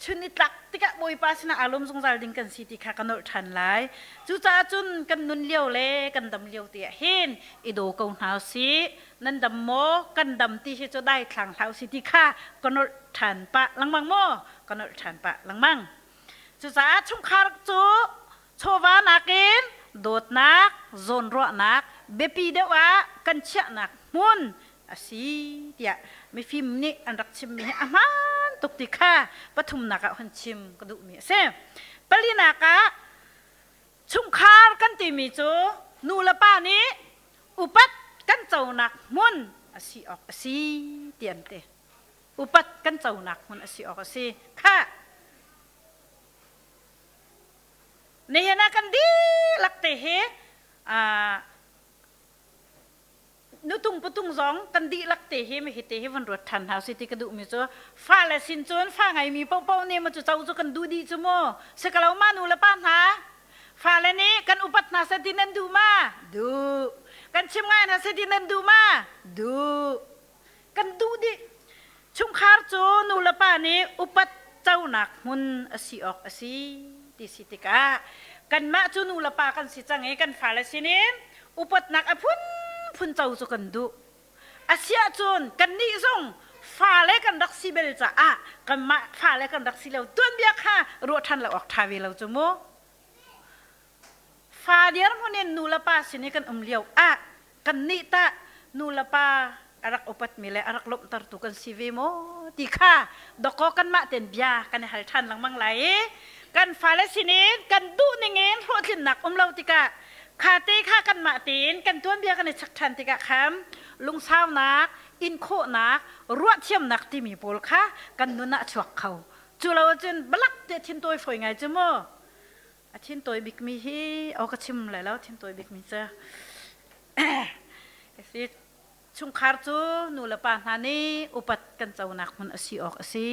Chun i tlak tikah Bawipa sinah aa lawm zungzal ding kan si ti kha ka nolh ṭhan lai. Cucaah cun kan nun lio le kan dam lio te ah hin i daw ko hna usih. Nan dam maw? Kan dam ti hi cu daithlang hlah usih ti kha ka nolh ṭhan pah lengmang maw? Ka nolh ṭhan pah lengmang. Cucaah chungkhar cu chawva nakin dawtnak, zawnruahnak biapi deuh ah kan chiahnak hmun a si tiah mifim nih an rak chimmi hi a hmaan tuk ti kha pathumnak ah hun chim ka duhmi a si. Palinak ah chungkhar kan timi cu nu le pa nih upat kan conak hmun a si awk a si ti an ti. Upat kan conak hmun a si awk a si. Khah! Nihin ah kan dihlak te hi nutung putung zong kan dihlak te hi mi hi te hi van ruat ṭhan hna si ti ka duhmi cu fale sin cun fa ngeimi paohpaoh nih maw cu co cu kan duh dih cu mu si ka lo ma nu le pa hna fale nih kan upat hna seh ti nan duh ma duh kan chim ngai hna seh ti nan duh ma duh kan duh dih chungkhar cu nu le pa nih upat conak hmun a si awk a si ti si tikah kanmah cu nu le pa kan si cang i kan fale sinin upatnak a phunphun co cu kan duh. Asiah cun kannih zong fale kan rak si bel caah kanmah fale kan rak si lo tuanbia kha ruah ṭhan lo awk ṭha ve lo cu mu. Fa dirhmun in nu le pa sin i kan um lio ah kannih tah nu le pa a rak upatmi le a rak lawmhtertu kan si ve maw ti kha dawkaw kanmah ten bia kan i hal ṭhan lengmang lai i kan fale sinin kan duh ningin hlawhtlinnak um lo tikah kha te kha kanmah tein kan tuanbia kan i chak ṭhan tikah khan lungsaunak in khawhnak ruahthiamnak timi pawl kha kan nun ah a chuak kho cu lo ahcun balak te thin tawi fawi ngai cu mu a thin tawi bikmi hi o ka chim lai lo thin tawi bikmi cu si chungkhar cu nu le pa hna nih upat kan conak hmun a si awk a si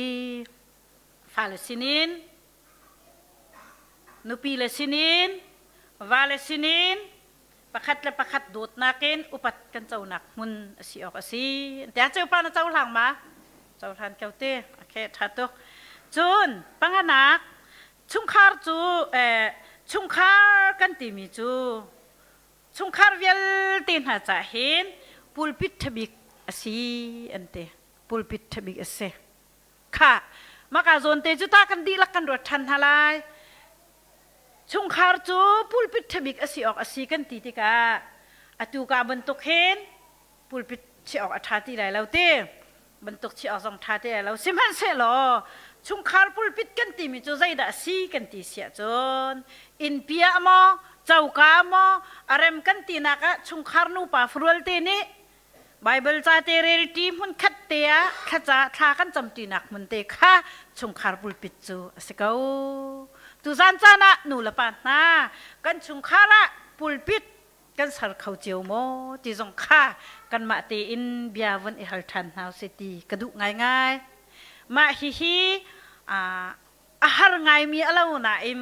fale sinin nupi le sinin vale sinin pakhat le pakhat dawtnak in upat kan conak hmun a si awk a si tiah ceupa na cohlang ma cohlan ko te okay tha tuk cun panganak chungkhar cu chungkhar kan timi cu chungkhar vialte hna cah hin pulpit ṭhabik a si an ti pulpit ṭhabik a si kha maka zawn te cu ta kan dihlak kan ruat ṭhan hna lai chungkhar cu pulpit ṭhabik a si awk a si kan ti tikah atu ka bantuk hin pulpit chiah awk a ṭha ti lai lo ti bantuk chiah awk zong ṭha ti lai lo sihmanhsehlaw chungkhar pulpit kan timi cu zeidah a si kan ti siah cun innpi ah maw coka maw a rem kan tinak ah chungkhar nupa farual te nih Baibal ca te relṭi hmun khat te ah thlaca thla kan camṭinak hmun te kha chungkhar pulpit cu a si ko. Tuzan caan ah nu le pa hna kan chungkhar ah pulpit kan ser kho cio maw ti zong kha kanmah tein bia vun i hal ṭhan hna usih ti ka duh ngaingai. Mah hihi a har ngaimi a lo nain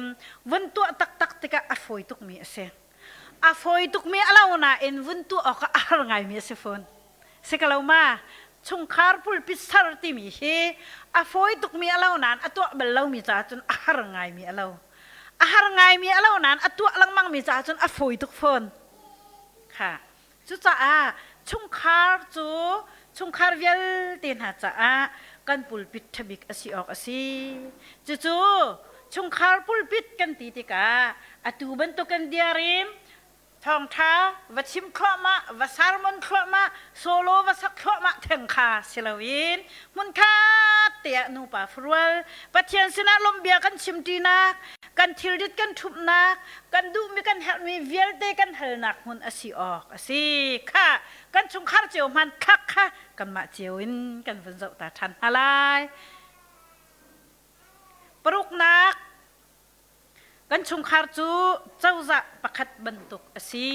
vun tuah taktak tikah a fawi tukmi a si. A fawi tukmi a lo nain vun tuah awkah a har ngaimi a si fawn. Si ka lo ma? Chungkhar pulpit ser timi hi a fawi tukmi a lo nain a tuah bal lomi caah cun a har ngaimi a lo. A har ngaimi a lo nain a tuah lengmangmi caah cun a fawi tuk fawn. Kha. Cucaah chungkhar cu chungkhar vialte hna caah kan pulpit ṭhabik a si awk a si. Cucu chungkhar pulpit kan ti tikah atu bantukin diarim thawngṭha va chim thluahmah, va sermon thluahmah, solo va sak thluahmah theng kha si loin hmunkhat te ah nupa farual Pathian sinah lawmhbia kan chimṭinak, kan thilrit kan ṭhumhnak, kan duhmi kan herhmi vialte kan halnak hmun a si awk a si. Kha kan chungkhar cio hmanthlak kha kanmah cio in kan vun zoh ta ṭhan hna lai. Paruknak kan chungkhar cu cozah pakhat bantuk a si.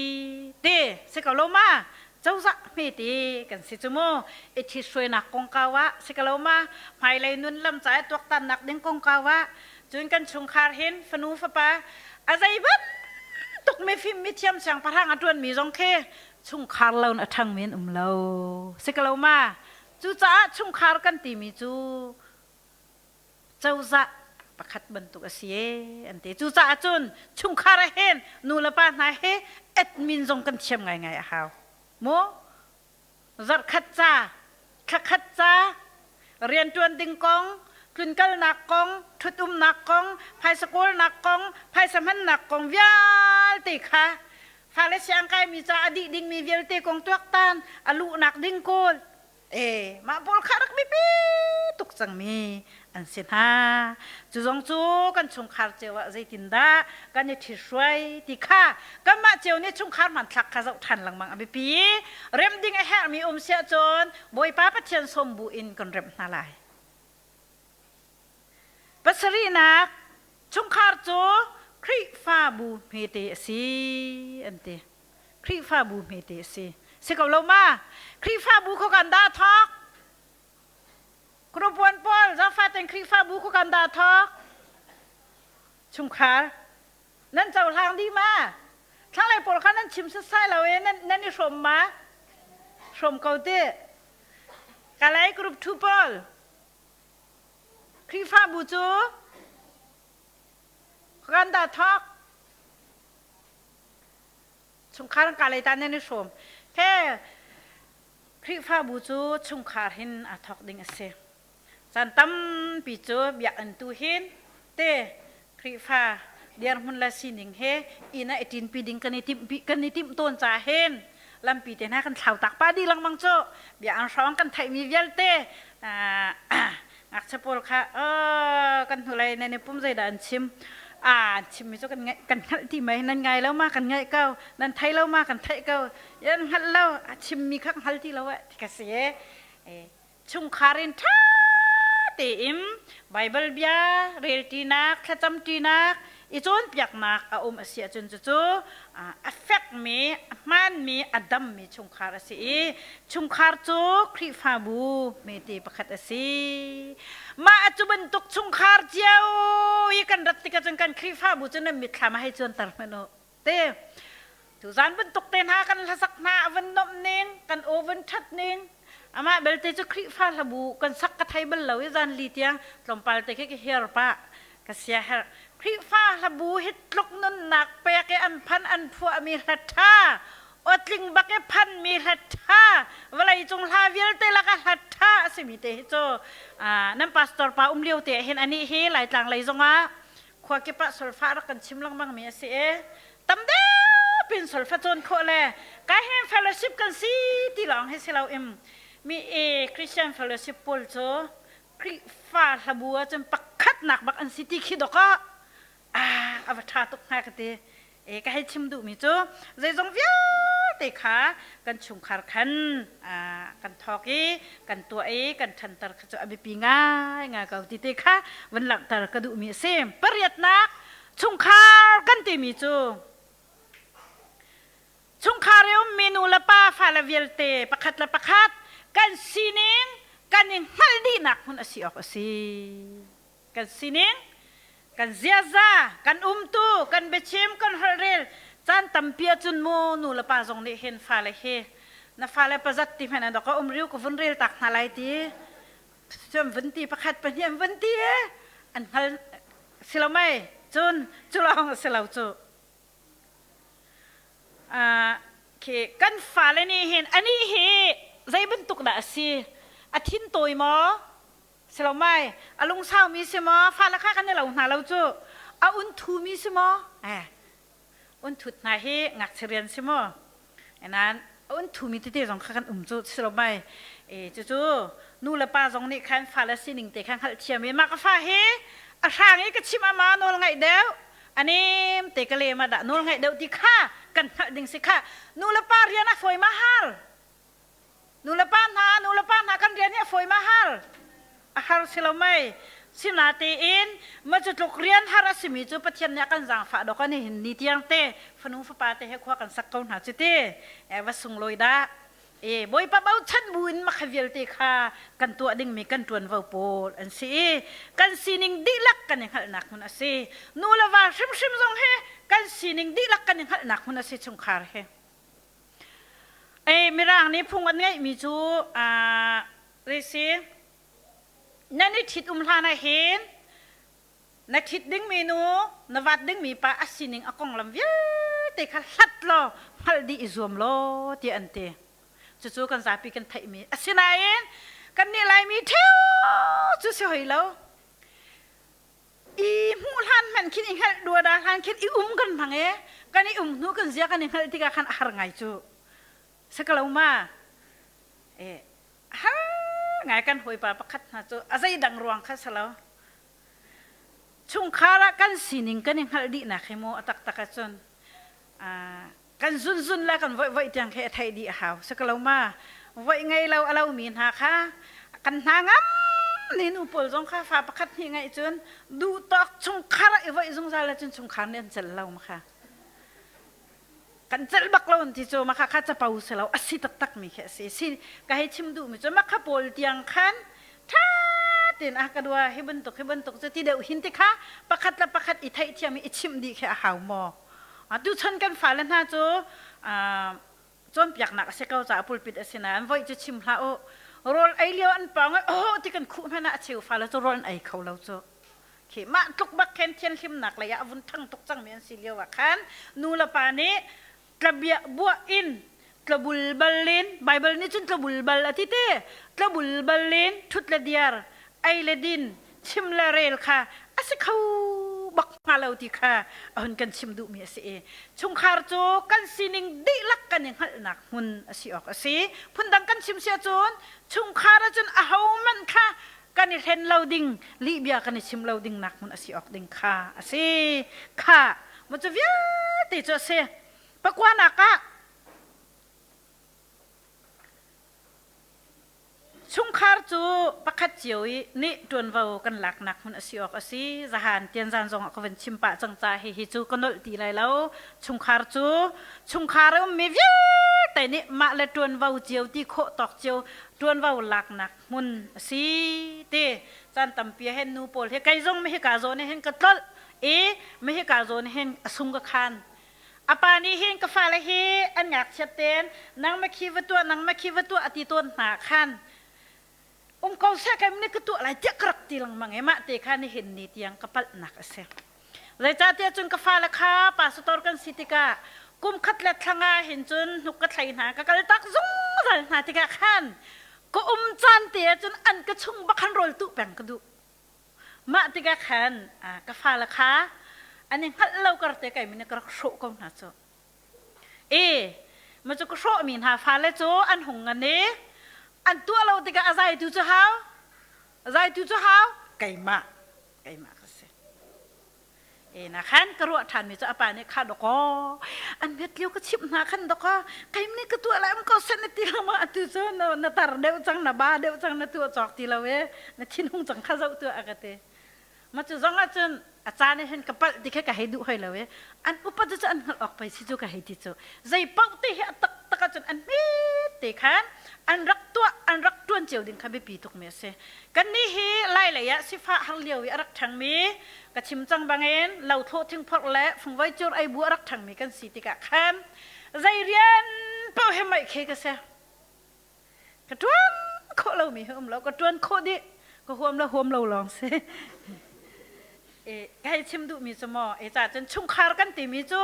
Te si ko lo ma? Cozah hmete kan si cu mu. I ṭhithruainak kongkau ah si ko lo ma? Hmailei nun lam ca i tuaktannak ding kongkau ah cun kan chungkhar hin fanu fapa a zei bantuk mifim mithiam siangpahrang a ṭuanmi zong khi chungkhar lo in a ṭhangmi an um lo. Si ko lo ma? Cucaah chungkhar kan timi cu cozah pakhat bantuk a si ee an ti. Cucaah cun chungkhar ah hin nu le pa hna hi admin zong kan thiam ngaingai a hau. Mu zarhkhat ca, thlakhat ca, rianṭuan ding kong, tlunkalnak kong, ṭhutumnak kong, phaisa kawlnak kong, phaisa hmannak kong vialte kha fale siangkaimi ca a dih dingmi vialte kong tuaktan a luhnak ding kawl E, mah pawl kha rak biapi tuk cangmi an si hna. Cu zong cu kan chungkhar cio ah zeitindah kan i ṭhithruai ti kha kanmah cio nih chungkhar hmanthlak kha zoh ṭhan lengmang a biapi. Remh ding a herhmi um siah cun Bawipa Pathian sawm bu in kan remh hna lai. Pasarihnak, chungkhar cu Khrihfabu hmete a si an ti. Khrihfabu hmete a si. Si ko lo ma? Khrihfabu kho kan dah thawk? Group 1 pawl zafa ten Khrihfabu kho kan dah thawk? Chungkhar nan cohlang dih ma? Thlanglei pawl kha nan chim setsai lo e nan nan i hrawm ma? Hrawm ko ti. Kalay group 2 pawl Khrihfabu cu kan dah thawk? Chungkhar ka lei ta nan i hrawm. He Khrihfabu cu chungkhar hin aa thawk ding a si. Caan tampi cu biakinn tu hin te Khrihfa dirhmun le sining he inn ah i ṭinpi ding kan i timh kan i timh tawn ca hin lampi te hna kan thlau tak pa dih lengmang cu bia an hrawng kan theihmi vialte ngakchia pawl kha kan hnulei nan i pum zeidah an chim an chimmi cu kan kan hngalh ti mei nan ngai lo ma kan ngaih ko nan thei lo ma kan theih ko yan hngalh lo a chimmi kha hngal ti lo eh ti ka si e chungkhar in ṭha tein Baibal bia relṭinak, thlacamṭinak, i cawnpiaknak a um a si ahcun cucu a fekmi, a hmaanmi, a dammi chungkhar a si i chungkhar cu Khrihfabu hmete pakhat a si. Mah cu bantuk chungkhar cio i kan rat tikah cun kan Khrihfabu cu nan mitthlam a hei cuanter hmanh u. Te tuzan bantuk te hna kan hlasak hna a van nomh ning, kan aw van ṭhat ning, amah belte cu Khrihfa hlabu kan sak ka thei bal lo i zan li tiang tlawmpal te khi ka hiar pah ka sia herh. Khrihfa hlabu hi tluk nunnak pek i an phan an phuahmi hla ṭha, awtling bak i phanmi hla ṭha, vawlei cung hla vialte lakah hla ṭha a simi te hi cu nan pastor pa um lio te ah hin anih hi Laitlang lei zongah khua kip ah solfa rak kan chim lengmang mi a si i tam deuh pin solfa cawn khawh le kai he fellowship kan si ti lawng hi si lo im mi e Christian fellowship pawl cu Khrihfa hlabu ah cun pakhatnak bak an si ti khi dok ah a va ṭha tuk hnga ka ti. E ka hei chim duhmi cu zeizong vialte kha kan chungkhar khan kan thawk i kan tuah i kan ṭhanter kha cu a biapi ngaingai ko ti te kha van langhter ka duhmi a si. Pariatnak chungkhar kan timi cu chungkhar i ummi nu le pa fale vialte pakhat le pakhat kan sining kan i hngalh dihnak hmun a si awk a si. Kan sining, kan ziaza, kan umtu, kan biachim, kan holhrel caan tampi ahcun mu nu le pa zong nih hin fale hi na fale pazat ti hmanh an ka um riu ka vun rel tak hna lai ti cun vun ti pakhat pahnih an vun ti e an hngal si lo mei cun cu lawng si lo cu khi kan fale nih hin anih hi zei bantuk dah a si a thin tawi maw Si lo mai, a lungsaumi si maw? Fale kha kan i lo hna lo cu. A un thumi si maw? Eh, un thut hna hi ngakchia rian si maw? Nain a un thumi tete zong kha kan um cu si lo mai. E, cucu nu le pa zong nih khan fale sining te kha hngalhthiam i mah ka fa hi a hrang i ka chim ama nawl ngaih deuh anem te ka le ma dah nawl ngaih deuh ti kha kan hngalh ding si kha nu le pa rian a fawi ma har Nulepa hna, nulepa hna kan rian hi a fawi ma har? A har si lo mei. Sinatein ma cu tluk rian har a simi cu Pathian nih a kan zaangfah dawk ani hin ni tiang te fanu fapa te he khua kan sak ko hna cu ti. E va sunglawi dah. E Bawipa bochan buin makha vialte kha kan tuah dingmi kan ṭuanvo pawl an si i kan sining dihlak kan i hngalhnak hmun a si. Nu le va hrimhrim zong hi kan sining dihlak kan i hngalhnak hmun a si chungkhar hi. E Mirang nih phung an ngeihmi cu si nan i ṭhit um hlan ah hin na ṭhit dingmi nu na vat dingmi pa a sining a konglam vialte kha hlat law hngalh dih i zuam law tiah an ti. Cucu kan zapi kan theihmi asinain kannih Laimi ṭheo cu si hoi lo. I hmuh hlan hmanh khin i hngalh duada hlan khin i um kan hmang e kan i um hnu kan zia kan i hngalh tikah khan a har ngai cu. Sakalo ma? E har ngai kan hawipa pakhat hna cu a zeidang ruang kha salo. Chungkhar ah kan sining kan i hngalh dihnak hi mu a taktak ahcun kan zunzun le kan voih voih tiang khi a theih dih a hau. Sikalo ma voih ngei lo a lomi hna kha kan hna ngam ni nu pawl zong kha fa pakhat hnih ngeih cun duh tawk chungkhar ah i voih zungzal ahcun chungkhar nih an celh lo ma kha. Kan celh bak lo an ti cu maka kha capo si lo a si taktak mi khi a si. Si ka hei chim duh mi cu maka pawl tiang khan ṭha tein a ka dua hi bantuk hi bantuk cu ti deuh hin ti kha pakhat le pakhat i theihthiam i i chimh dih khi a hau maw? Tuchan kan fale hna cu cawnpiaknak a si ko caah pulpit a si nain voi cu chim hlah u. Rawl ei lio an pawng i oh ti kan khuh hmanh ah a cheu fale cu rawl an ei kho lo cu. Khi mah tluk bak khin thianhlimnak lei ah a vun ṭhang tuk cangmi an si lio ah khan nu le pa nih tlabia buah in tlabul bal in Bible nih cun tlabul bal a ti te tlabul bal in ṭhut le diar ei le din chim le rel kha a si kho bak hnga lo ti kha a hun kan chim duhmi a si i chungkhar cu kan sining dihlak kan i hngalhnak hmun a si awk a si. Phundang kan chim si ahcun chungkhar ahcun ahohmanh kha kan i hlen lo ding lihbia kan i chim lo ding nak hmun a si awk ding kha a si kha mu cu vialte cu a si. Pakuanak ah chungkhar cu pakhat cio i nih ṭuanvo kan laknak hmun a si awk a si. Zahan tianzan zong ah ka van chim pah cang ca hihi cu ka nolh ti lai lo. Chungkhar cu chungkhar a ummi vialte nih mah le ṭuanvo cio ti khawh tawk cio ṭuanvo laknak hmun a si ti. Caan tampi ah hin nu pawl hi kei zong hika zawn hin ka tlolh i hika zawn hin a sung ka khan. A pa nih hin ka fale hi an ngakchiat tein nang ma khi va tuah, nang ma khi va tuah a ti tawn hna khan um ko seh kai nih ka tuah lai tiah ka rak ti lengmang i mah te kha nihin ni tiang ka palhnak a si. Zeicahtiah cun ka fale kha pastor kan si tikah kum khat le thla nga hin cun hnuk ka thlei hna, ka kal tak zungzal hna tikah khan ka um caan te ah cun an ka chung bak khan rawl tuh peng ka duh. Mah tikah khan ka fale kha an i hngalh lo kar te kai min ka rak hrawh ko hna cu. E ma cu ka hrawhmi hna fale cu an hung ngan i an tuah lo tikah a zaitu cu hau a zaitu cu hau keimah keimah ka si. E na khan ka ruah ṭhanmi cu a pa nih kha dawkaw an hmet lio ka chimh hna khan dawkaw keim nih ka tuah lai um ko sen na ti lo ma atu cu na tar deuh cang na ba deuh cang na tuah cawk ti lo e na thinhung cang kha zoh tuah a ka ti. Ma cu zong ahcun a caan ah hin ka palh ti kha ka hei duh hoi lo i an upa cu an hngalh awk pei si cu ka hei ti cu. Zei paoh te hi a taktak ahcun an hmet te khan an rak tuah an rak ṭuan cio ding kha biapi tukmi a si. Kannih hi Lai lei ah sifah har lio i a rak ṭhangmi ka chim cang bangin lothlawh thingphorh le fungvoi cur ei bu a rak ṭhangmi kan si tikah khan zei rian paoh he meih khi ka si. Ka ṭuan khawh lomi hi um lo, ka ṭuan khawh dih, ka huam le huam lo lawng si. E, ka hei chim duhmi cu maw, e ca cun chungkhar kan timi cu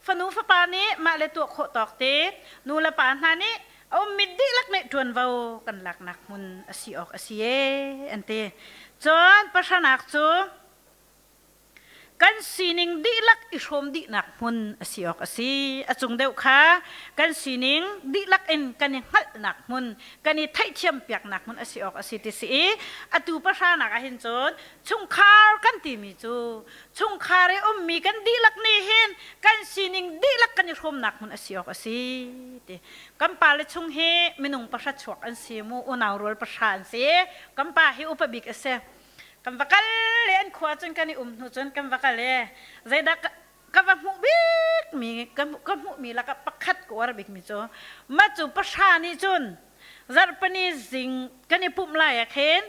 fanu fapa nih mah le tuah khawh tawk te, nu le pa hna nih a ummi dihlak nih ṭuanvo kan laknak hmun a si awk a si e an ti. Cun pahranak cu kan sining dihlak i hrawm dihnak hmun a si awk a si. A cung deuh kha kan sining dihlak in kan i hngalhnak hmun, kan i theihthiam piaknak hmun a si awk a si ti si i atu pahranak ah hin cun chungkhar kan timi cu chungkhar i ummi kan dihlak nih hin kan sining dihlak kan i hrawmnak hmun a si awk a si ti. Kan pale chung hi minung pahra chuak an si mu, unau rual pahra an si. Kan pa hi upa bik a si. Kan va kal le an khua cun kan i um hnu cun kan va kal i zeidah Ka va hmuh bik mi ka hmuh mi lakah pakhat ka uar bik mi cu mah cu pahra nih cun zarhpini zing kan i pumh lai ah khin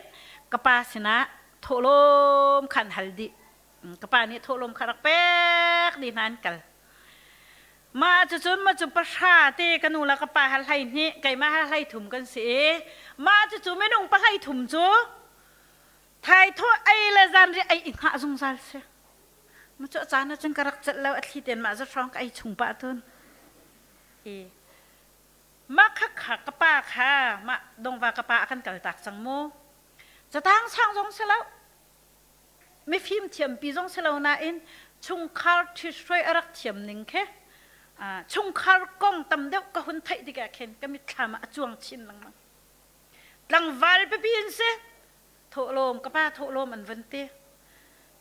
ka pa sinah thawhlawm kha an hal dih. Ka pa nih thawhlawm kha rak pek dih hna an kal. Mah cucun mah cu pahra te ka nu le ka pa ha 12 keimah ha 13 kan si i mah cucu minung pa 13 cu thaithawh ei le zanriah ei i hngah zungzal si. Ma cu a caan ahcun ka rak celh lo a thli ten mah zat hrawng ka ei chung pah tun. I mah kha kha ka pa kha mah dongva ka pa a kan kal tak cang mu. Catang sang zong si lo. Mifim thiampi zong si lo nain chungkhar ṭhithruai a rak thiam ning khi chungkhar kong tam deuh ka hun theih tikah khin ka mitthlam ah a cuang chin lengmang. Tlangval pipi in si thawhlawm ka pa thawhlawm an vun ti.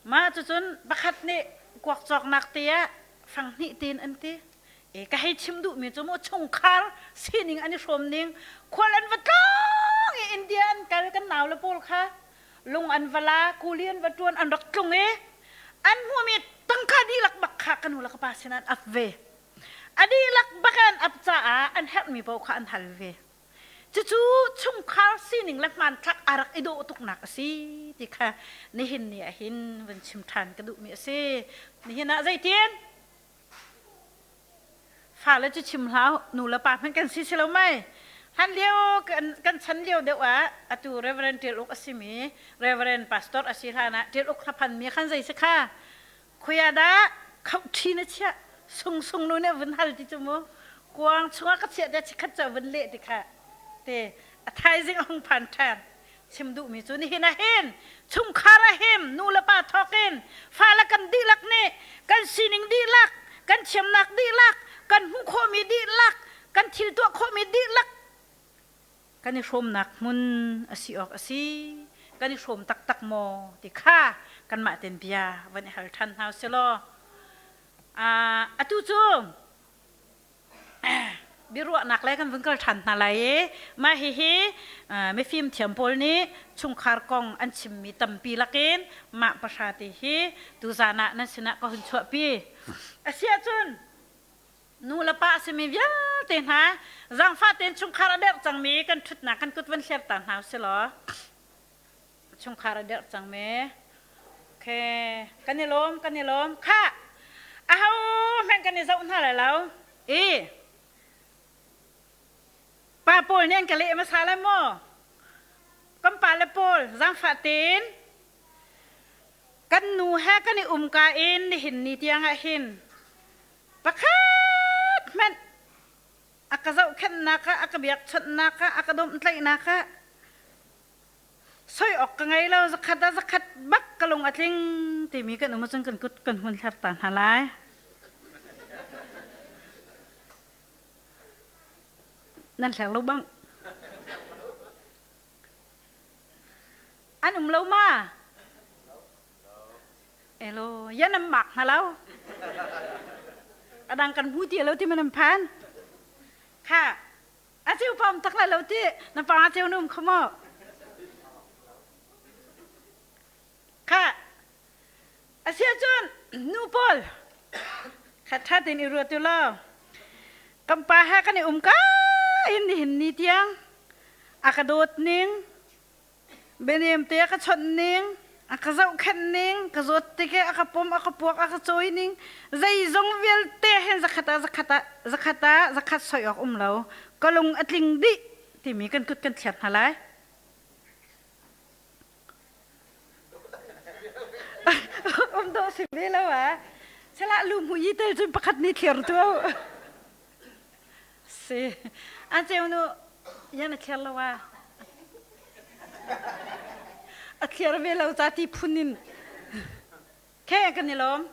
Mah cucun pakhat nih kuak cawknak te ah fang hnih tein an ti. E ka hei chim duhmi cu mu chungkhar sining an i hrawm ning khual an va tlong i India an kal kan nau le pawl kha lung an va la kuli an va ṭuan an rak tlung i an hmuhmi tangka dihlak bak kha ka nu le ka pa sin an ap ve. A dihlak bak an ap caah an herhmi paoh kha an hal ve. Cucu chungkhar sining le hmanthlak a rak i dawh tuknak a si ti kha nihin ni ah hin vun chim ṭhan ka duhmi a si. Nihin ah zeitin? Fale cu chim hlah nu le pa hmanh kan si si lo mei. Han lio kan chan lio deuh ah atu Reverend Ṭial Uk a simi Reverend Pastor a si hlan ah Ṭial Uk hlaphan mi khan zei si kha Khuia dah khauhṭhi na chiah sungsung nu nih vun hal ti cu mu kuang chungah ka chiah te chikhat cu vun leh ti kha te a thaizing a hung phan ṭhan chim duhmi cu nihin ah hin chungkhar ah hin nu le pa thawk in fale kan dihlak nih kan sining dihlak kan thiamnak dihlak kan hmuh khawhmi dihlak kan thil tuah khawhmi dihlak kan i hrawmnak hmun a si awk a si kan i hrawm taktak maw ti kha kanmah ten bia van i hal ṭhan hna usih law atu cu biaruahnak le kan vun kal ṭhan hna lai i mah hihi mifim thiam pawl nih chungkhar kong an chimmi tampi lakin mah pahra te hi tuzan ah nan sinah ka hun chuahpi a si ahcun Nu le pa a simi vialte hna zaangfah tein chungkhar a derh cangmi kan ṭhutnak kan kut van hler ta hna usih law chungkhar a derh cangmi okay kan i lawm kan i lawm khah aho hmanh kan i zoh hna lai lo i pa pawl nih an ka leh hmasa lai maw kan pa le pawl zaangfah tein kan nu he kan i um ka in nihin ni tiang ah hin Pakhat hmanh a ka zohkhenhnak ah, a ka biakchawnhnak ah, a ka domhtlaihnak ah soi awk ka ngei lo, zakhat ah zakhat bak ka lung a tling timi kan um ahcun kan kut kan hun hler ta hna lai. Nan hler lo bang. An um lo ma? Elo, yan an mak hna lo. Adang kan hmu ti lo ti man an phan. Kha, a ceu pam tak lai lo ti, na pa ceu num kho mo. Kha, asia cun nu pawl kha tha tin i ruat tu lo. Kan pa ha kan i um ka in nihin ni tiang a ka dawt ning Bianem te a ka chawnh ning, a ka zohkhenh ning, ka zawt tik i a ka pom, a ka puak, a ka cawi ning, zeizong vialte hin zakhat ah zakhat ah zakhat ah zakhat soi awk um lo. Ka lung a tling dih timi kan kut kan thliar hna lai. Um dawh si ve lo ah. Salah lu mu yi tel cun pakhat nih thliar tu. Si. An ceu nu yan a thliar lo ah. A thliar ve lo ca ti phun in. Khe kan i lawm.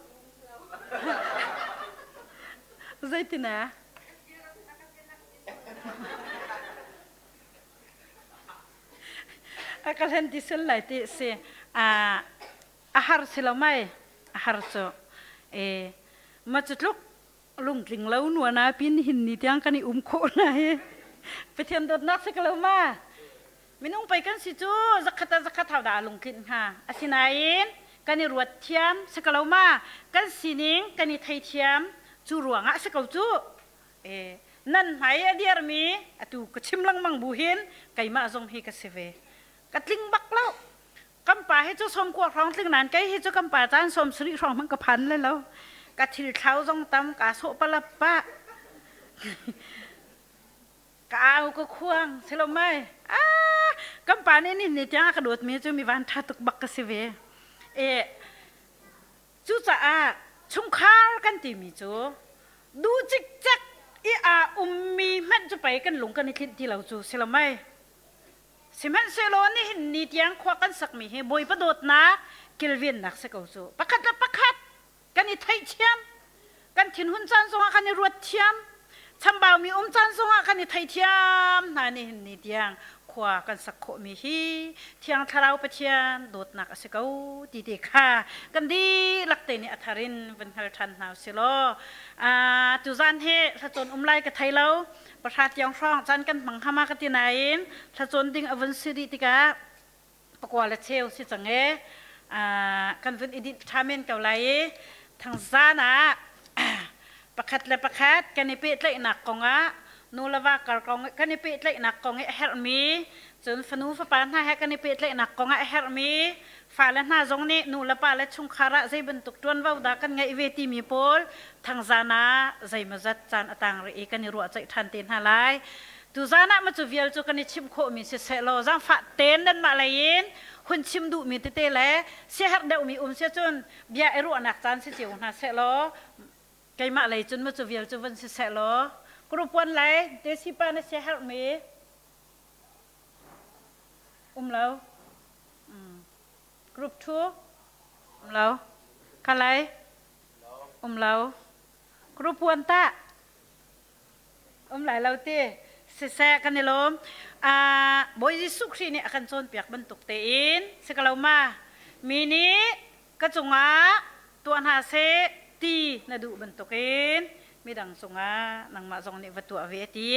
Zeitin ah? A ka hlen ti sul lai ti si. A har si lo mai. A har cu. E ma cu tluk lungtling lo nuana pin hin ni tiang kan i um khawh na hi Pathian dawtnak si ko lo ma minung pei kan si cu zakhat ah zakhat hau dah lungtlinh hnga asinain Kan i ruat thiam si ko lo ma? Kan sining kan i thei thiam cu ruangah si ko cu. E, nan hmai a dirmi atu ka chim lengmang bu hin keimah zong hi ka si ve. Ka tling bak lo. Kan pa hi cu 90 hrawng tling nain kei hi cu kan pa caan 70 hrawng hmanh ka phan le lo. Ka thil thlau zong tam ka sawh palap pa. Ka au ka khuang silo mai. Ah, kan pa nih ni tiang a ka dawt mi cu mi van tha tuk bak ka si ve. E cucaah chungkhar kan timi cu du cikcek i aa ummi hmanh cu pei kan lung kan i tlinh ti lo cu silo mai. Sihmanhsehlaw nihin ni tiang khua kan sakmi hi Bawipa dawtnak kilvennak si ko cu. Pakhat le pakhat kan i theihthiam, kan thinhun caan zongah kan i ruat thiam, chambaumi um caan zongah kan i theithiam hna nihin ni tiang khua kan sak khawhmi hi Thiang Thlarau Pathian dawtnak a si ko ti te kha kan dihlak te nih a thar in van hngal ṭhan hna usih law tuzaan hi hlacawn um lai ka thei lo. Pahra tiang hrawng caan kan hmang hama ka ti nain thlacawn ding a vun si dih tikah pakua le cheu si cang e kan vun i dinh ṭha men ko lai i thangzan ah pakhat le pakhat kan i pehtlaihnak kongah nu le va kar kong kan i pehtlaihnak kong i a herhmi cun fanu fapa hna he kan i pehtlaihnak kongah a herhmi fale hna zong nih nu le pa le chungkhar ah zei bantuk ṭuanvo dah kan ngeih ve timi pawl thangzan ah zeimawzat caan a tang rih i kan i ruahceih ṭhan te hna lai. Tuzan ah macu vial cu kan i chimh khawhmi siseh law zaangfah tein nanmah lei in hun chim duhmi tete le siaherh deuhmi um si cun bia i ruahnak caan si cio hna seh law keimah lei cun macu vial cu van siseh law group one lei desi pa na siaherhmi um lo Group 2 um lo. Kalay um lo. Group 1 tah um lai lo ti. Siseh kan i lawm. Bawi Jesuh Khrih nih a kan cawnpiak bantuk tein si ko lo ma? Mi nih ka cungah tuah hna seh ti na duh bantukin midang cungah nangmah zong nih va tuah ve ti.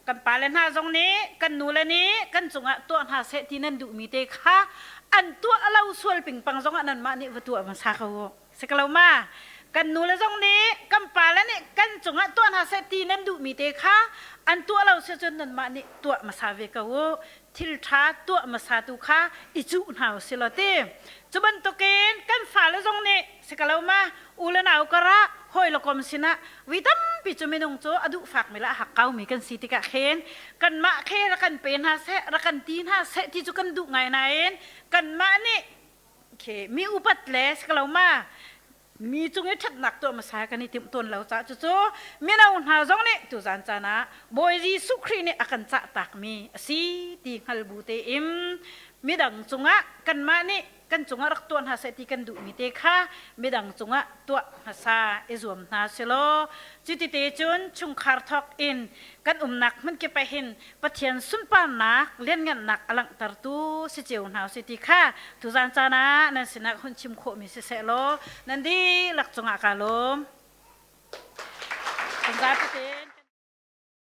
Kan pale hna zong nih kan nule nih kan cungah tuah hna seh ti nan duhmi te kha an tuah lo sual pingpang zongah nanmah nih va tuah hmasa ko u. Si ko lo ma? Kan nule zong nih kan pale nih kan cungah tuah hna seh ti nan duhmi te kha an tuah lo si cun nanmah nih tuah hmasa ve ko u. Thil ṭha tuah hmasa tu kha i cuh hna u si law ti. Cu bantukin kan fale zong nih si ko lo ma? U le nau karah hawi le kom sinah vi tampi cu minung cu a duh fakmi le a hakkaumi kan si tikah khin kanmah khe rak kan pe hna seh rak kan ti hna seh ti cu kan duh ngai nain kanmah nih khi mi upat le si ko lo ma mi cung i ṭhatnak tuah hmasa kan i timh tawn lo caah cucu mino hna zong nih tuzan caan ah Bawi Jesuh Khrih nih a kan cah takmi a si ti hngal bu tein midang cungah kanmah nih kan cungah rak tuah hna seh ti kan duhmi te kha midang cungah tuah hmasa i zuam hna silaw cuti te cun chungkhar thawk in kan umnak hmunkip ah hin Pathian sunparnak lianngannak a langhtertu si cio hna si ti kha tuzan caan ah nan sinah hun chim khawhmi si seh law nan dihlak cungah kaa lawm. Kan zapi tein.